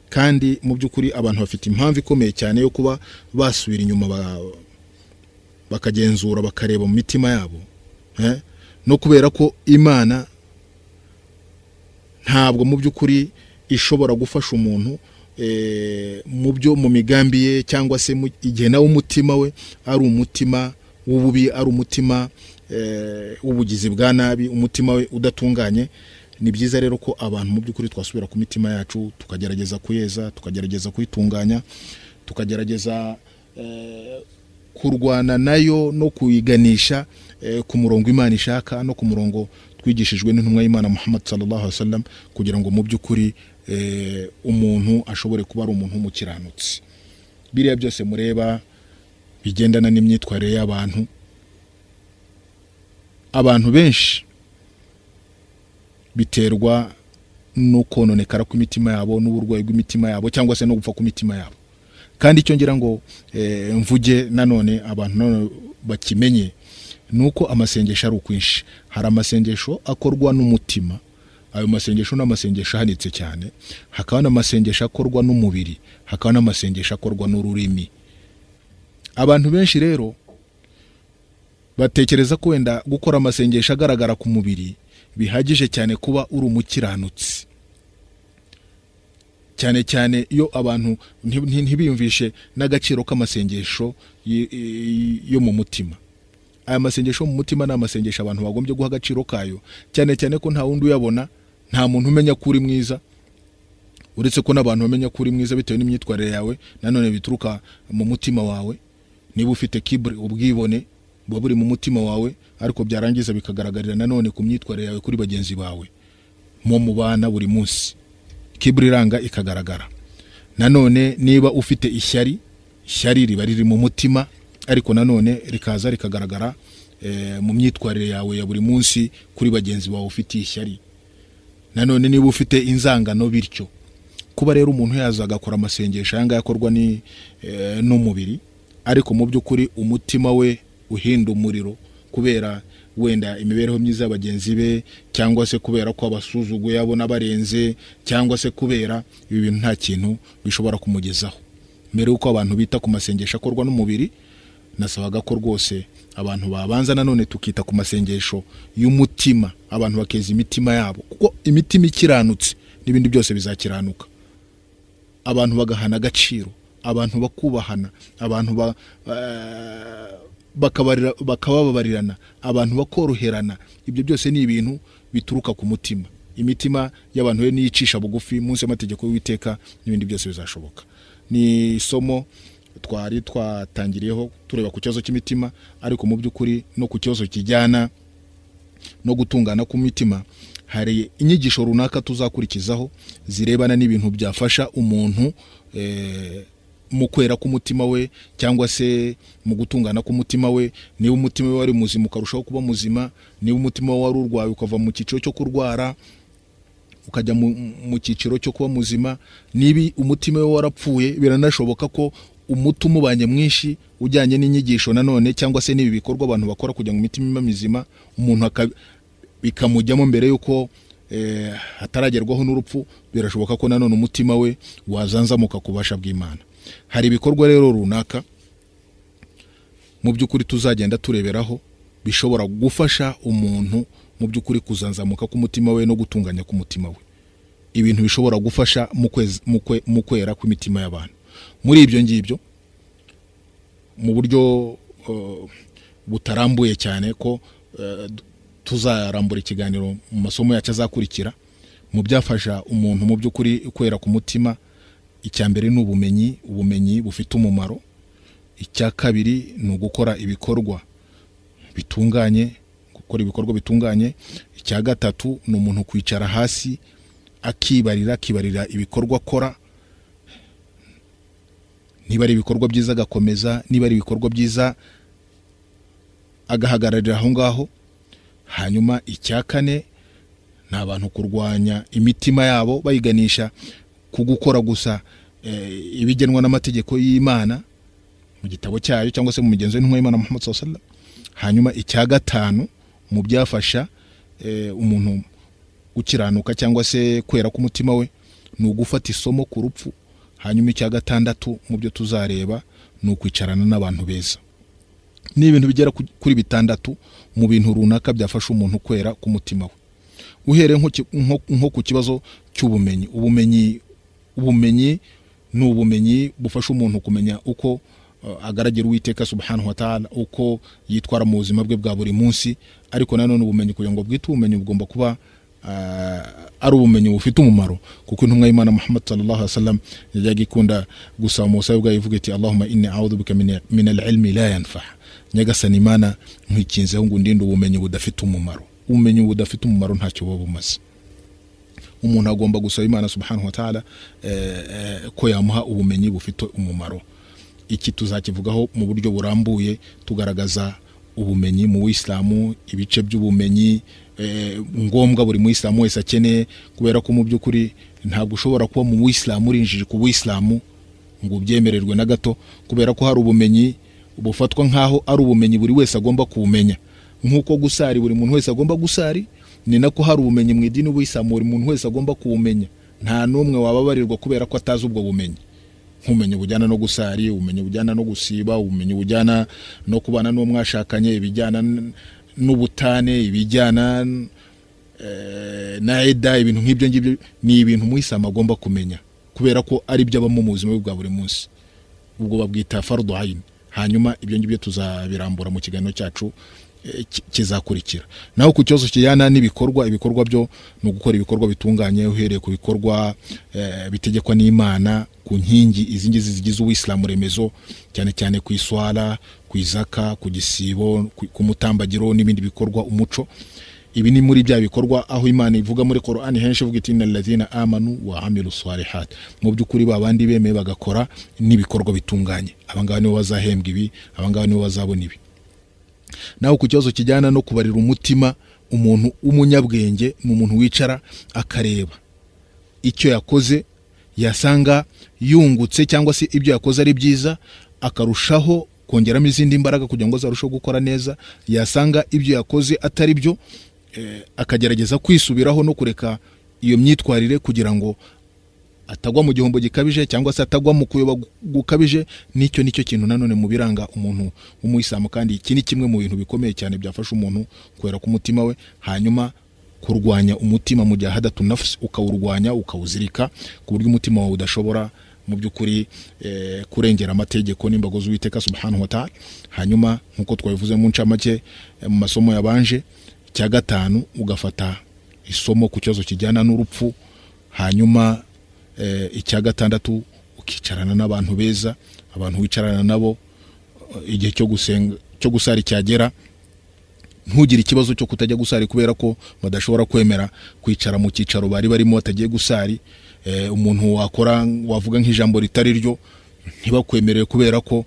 kandi mu by'ukuri abantu bafite impamvu ikomeye cyane yo kuba basubira inyuma bakagenzura, bakareba mu mitima yabo, no kubera ko Imana ntabwo mu by'ukuri ishobora gufasha umuntu mu byo mu migambi ye cyangwa se igihe nawe umutima we ari umutima. w'ububi, ari umutima w'ubugizi bwa nabi, umutima we udatunganye. Ni byiza rero ko abantu mu by'ukuri twasubira ku mitima yacu, tukagerageza kuyeza, tukagerageza kuyitunganya, tukagerageza kurwana nayo no kuyiganisha ku murongo Imana ishaka no ku murongo twigishijwe n'intumwa y'Imana Muhammad sallallahu alaihi wasallam, kugira ngo mu by'ukuri umuntu ashobore kuba ari umuntu w'umukiranutsi. Biriya byose mureba bigendana n'imyitwarire y'abantu, abantu benshi biterwa no kononekara kw'imitima yabo n'uburwayi bw'imitima yabo cyangwa se no gupfa kw'imitima yabo. Kandi icyo ngira ngo mvuge nanone abantu nanone bakimenye ni uko amasengesho ari ukwinshi. Hari amasengesho akorwa n'umutima, ayo masengesho ni amasengesho ahanitse cyane. Hakaba n'amasengesho akorwa n'umubiri, hakaba n'amasengesho akorwa n'ururimi. Abantu benshi rero batekereza ko wenda gukora amasengesho agaragara ku mubiri bihagije cyane kuba uri umukiranutsi, cyane cyane iyo abantu ntibiyumvishe n'agaciro k'amasengesho yo mu mutima. Aya masengesho mu mutima ni amasengesho abantu bagombye guha agaciro kayo, cyane cyane ko nta wundi uyabona, nta muntu umenya ko uri mwiza, uretse ko n'abantu bamenya ko uri mwiza bitewe n'imyitwarire yawe, nanone bituruka mu mutima wawe. Niba ufite kiburi, ubwibone buba buri mu mutima wawe, ariko byarangiza bikagaragarira nanone ku myitwarire yawe kuri bagenzi bawe mo mubana buri munsi, kiburi iranga ikagaragara. Nanone niba ufite ishyari, ishyari riba riri mu mutima, ariko nanone rikaza rikagaragara mu myitwarire yawe ya buri munsi kuri bagenzi bawe ufitiye ishyari. Nanone niba ufite inzangano, bityo kuba rero umuntu yaza agakora amasengesho aya ngaya akorwa n'umubiri, ariko mu by'ukuri umutima we uhinda umuriro kubera wenda imibereho myiza ya bagenzi be, cyangwa se kubera ko abasuzuguye abona barenze, cyangwa se kubera ibi bintu, nta kintu bishobora kumugezaho. Mbere y'uko abantu bita ku masengesho akorwa n'umubiri, nasabaga ko rwose abantu babanza nanone tukita ku masengesho y'umutima, abantu bakeza imitima yabo, kuko imitima ikiranutse n'ibindi byose bizakiranuka. Abantu bagahana agaciro, abantu bakubahana, abantu bakababarirana, abantu bakoroherana. Ibyo byose ni ibintu bituruka ku mutima. Imitima y'abantu rero niyicisha bugufi munsi y'amategeko y'Uwiteka, n'ibindi byose bizashoboka. Ni isomo twari twatangiriyeho tureba ku kibazo cy'imitima, ariko mu by'ukuri no ku kibazo kijyana no gutungana k'umutima hari inyigisho runaka tuzakurikizaho zirebana n'ibintu byafasha umuntu mu kwera k'umutima we cyangwa se mu gutungana k'umutima we. Niba umutima we wari muzima ukarushaho kuba muzima, niba umutima we wari urwaye ukava mu cyiciro cyo kurwara ukajya mu cyiciro cyo kuba muzima, niba umutima we warapfuye biranashoboka ko umuti umubanye mwinshi ujyanye n'inyigisho nanone cyangwa se n'ibi bikorwa abantu bakora kugira ngo imitima ibe mizima, umuntu bikamujyamo mbere y'uko hataragerwaho n'urupfu, birashoboka ko nanone umutima we wazanzamuka ku bubasha bw'Imana. Hari ibikorwa rero runaka mu by'ukuri tuzagenda tureberaho bishobora gufasha umuntu mu by'ukuri kuzanzamuka k'umutima we no gutunganya k'umutima we, ibintu bishobora gufasha mu kwera kw'imitima y'abantu. Muri ibyo ngibyo mu buryo butarambuye cyane ko tuzarambura ikiganiro mu masomo yacu azakurikira, mu byafasha umuntu mu by'ukuri kwera ku mutima, icya mbere ni ubumenyi, ubumenyi bufite umumaro. Icya kabiri ni ugukora ibikorwa bitunganye, gukora ibikorwa bitunganye. Icya gatatu ni umuntu kwicara hasi akibarira ibikorwa akora, niba ari ibikorwa byiza agakomeza, niba ari ibikorwa byiza agahagararira aho ngaho. Hanyuma icya kane ni abantu kurwanya imitima yabo bayiganisha ku gukora gusa ibigenwa n'amategeko y'Imana mu gitabo cyayo cyangwa se mu migenzo y'intumwa y'Imana Muhammad sallallahu alaihi wasallam. Hanyuma icya gatanu mu byafasha umuntu gukiranuka cyangwa se kwera k'umutima we ni ugufata isomo ku rupfu. Hanyuma icya gatandatu mu byo tuzareba ni ukwicarana n'abantu beza. Ni ibintu bigera kuri bitandatu mu bintu runaka byafasha umuntu kwera k'umutima we. Uhereye nko ku kibazo cy'ubumenyi, ubumenyi ni ubumenyi bufasha umuntu kumenya uko agaragira Uwiteka subhanahu wa ta'ala, uko yitwara mu buzima bwe bwa buri munsi. Ariko nanone ubumenyi kugira ngo bwite ubumenyi bugomba kuba ari ubumenyi bufite umumaro, kuko intumwa y'Imana Muhammad sallallahu alaihi wasallam yajyaga ikunda gusaba mu busabe bwayo ivuga iti Allahumma inni a'udhu bika min al-ilmi la yanfa, Nyagasani Imana nkwikinzeho ngo undinde ubumenyi budafite umumaro. Ubumenyi budafite umumaro ntacyo buba bumaze. Umuntu agomba gusaba Imana subhanahu wa ta'ala ko yamuha ubumenyi bufite umumaro. Iki tuzakivugaho mu buryo burambuye, tugaragaza ubumenyi mu Isilamu, ibice by'ubumenyi ngombwa buri muyisilamu wese akeneye, kubera ko mu by'ukuri ntabwo ushobora kuba mu Isilamu urinjije ku Buyisilamu ngo ubyemererwe na gato, kubera ko hari ubumenyi bufatwa nk'aho ari ubumenyi buri wese agomba kubumenya. Nk'uko gusari buri muntu wese agomba gusari, ni nako hari ubumenyi mu idini y'Ubuyisilamu buri muntu wese agomba kubumenya. Nta n'umwe wababarirwa kubera ko atazi ubwo bumenyi, nk'ubumenyi bujyana no gusari, ubumenyi bujyana no gusiba, ubumenyi bujyana no kubana n'uwo mwashakanye, ibijyana n'ubutane, ibijyana na eda, ibintu nk'ibyo ngibyo ni ibintu umuyisilamu agomba kumenya, kubera ko ari byo abamo mu buzima bwa buri munsi. Ubwo babwita fardu ayn. Hanyuma ibyo ngibyo tuzabirambura mu kiganiro cyacu kizakurikira. Naho ku kibazo kijyana n'ibikorwa, ibikorwa byo ni ugukora ibikorwa bitunganye uhereye ku bikorwa bitegekwa n'Imana, ku nkingi izi ngizi zigize Ubuyisilamu remezo, cyane cyane ku iswara, ku izaka, ku gisibo, ku mutambagiro n'ibindi bikorwa umuco. Ibi ni muri bya bikorwa aho Imana ivuga muri Qur'ani henshi ivuga iti innal ladhina amanu wa amilu salihat, mu by'ukuri babandi bemeye bagakora n'ibikorwa bitunganye, abangaba nibo bazahembwa ibi, abangaba nibo bazabona ibi. Naho ku kibazo kijyana no kubarira umutima, umuntu w'umunyabwenge ni umuntu wicara akareba icyo yakoze, yasanga yungutse cyangwa se ibyo yakoze ari byiza akarushaho kongeramo izindi mbaraga kugira ngo azarusheho gukora neza, yasanga ibyo yakoze atari byo akagerageza kwisubiraho no kureka iyo myitwarire kugira ngo atagwa mu gihombo gikabije cyangwa se atagwa mu kuyoba gukabije. Nicyo nicyo kintu nanone mu biranga umuntu w'umuyisilamu, kandi iki ni kimwe mu bintu bikomeye cyane byafasha umuntu kwera ku mutima we. Hanyuma kurwanya umutima mu gihe hadatu nafsi, ukawurwanya ukawuzirika ku buryo umutima wawe udashobora mu by'ukuri kurengera amategeko n'imbago z'Uwiteka subhanahu wa ta'ala. Hanyuma nkuko twabivuze mu ncamake mu masomo yabanje, cya gatanu ugafata isomo ku kibazo kijyana n'urupfu. Hanyuma icya gatandatu ukicarana n'abantu beza, abantu wicarana nabo igihe cyo gusenga cyo gusari cyagera ntugire ikibazo cyo kutajya gusari kubera ko badashobora kwemera kwicara mu cyicaro bari barimo batagiye gusari. Umuntu wakora wavuga nk'ijambo ritari ryo ntibakwemerere kubera ko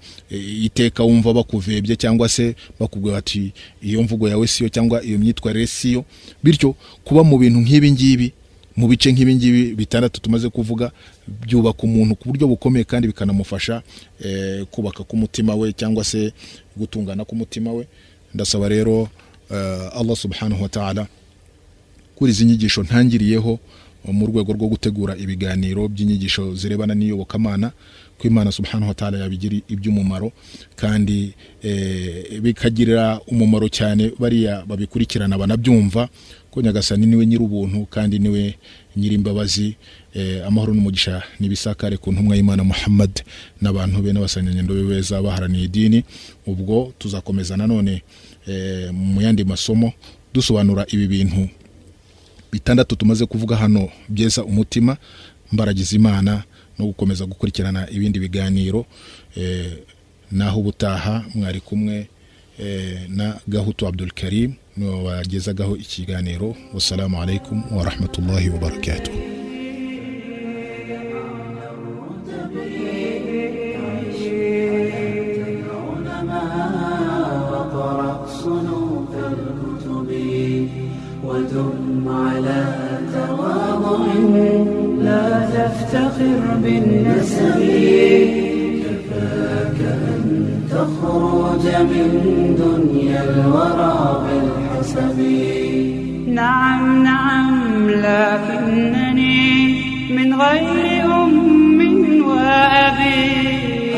iteka wumva bakuvebye cyangwa se bakubwira bati iyo mvugo yawe siyo cyangwa iyo myitwarire siyo. Bityo kuba mu bintu nk'ibi ngibi, mu bice nk'ibi ngibi bitandatu tumaze kuvuga, byubaka umuntu ku buryo bukomeye kandi bikanamufasha kubaka k'umutima we cyangwa se gutungana k'umutima we. Ndasaba rero Allah subhanahu wa ta'ala kuri izi nyigisho ntangiriyeho mu rwego rwo gutegura ibiganiro by'inyigisho zirebana n'iyobokamana, ko Imana subhanahu wa ta'ala yabigira iby'umumaro kandi bikagirira umumaro cyane bariya babikurikirana banabyumva, ko Nyagasani niwe nyir'ubuntu kandi niwe nyir'imbabazi. Amahoro n'umugisha n'ibisakare ku ntumwa y'Imana Muhammad n'abantu be n'abasanyanyendo be beza baharaniye idini. Ubwo tuzakomeza nanone mu yandi masomo dusobanura ibi bintu bitandatu tumaze kuvuga hano byeza umutima. Mbaragiza Imana no gukomeza gukurikirana ibindi biganiro. Naho ubutaha mwari kumwe na Gahutu Abdul Karim niwe wagezagaho ikiganiro. Wassalamu alaikum wa rahmatullahi wa barakatuh. ودم على تواضع لا تفتخر بالنسب، كفاك أن تخرج من دنيا الورى بالحسب. نعم نعم لكنني من غير أم وأبي،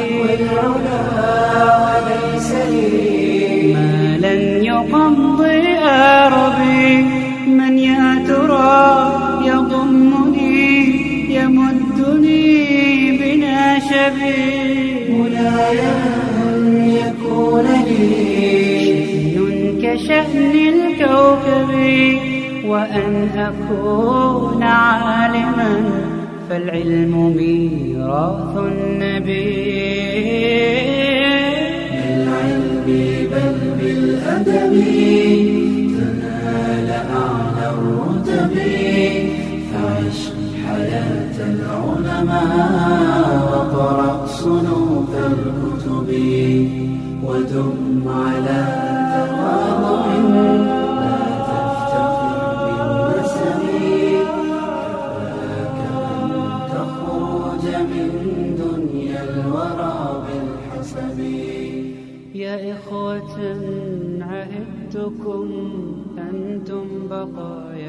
أهوى العلا وليس لي ما لن يقضي أربي. من يا ترى يضمني يمدني بناشبي، منايا. وأن أكون عالما، فالعلم ميراث النبي. بالعلم بل بالأدب تنال أعلى الرتب، فعش حياة العلماء وقرأ صنوف الكتب، ودم على تواضع لا تفتخر بالنسب، كفاك أن تخرج من دنيا الورى بالحسب. يا إخوة عهدتكم أنتم بقايا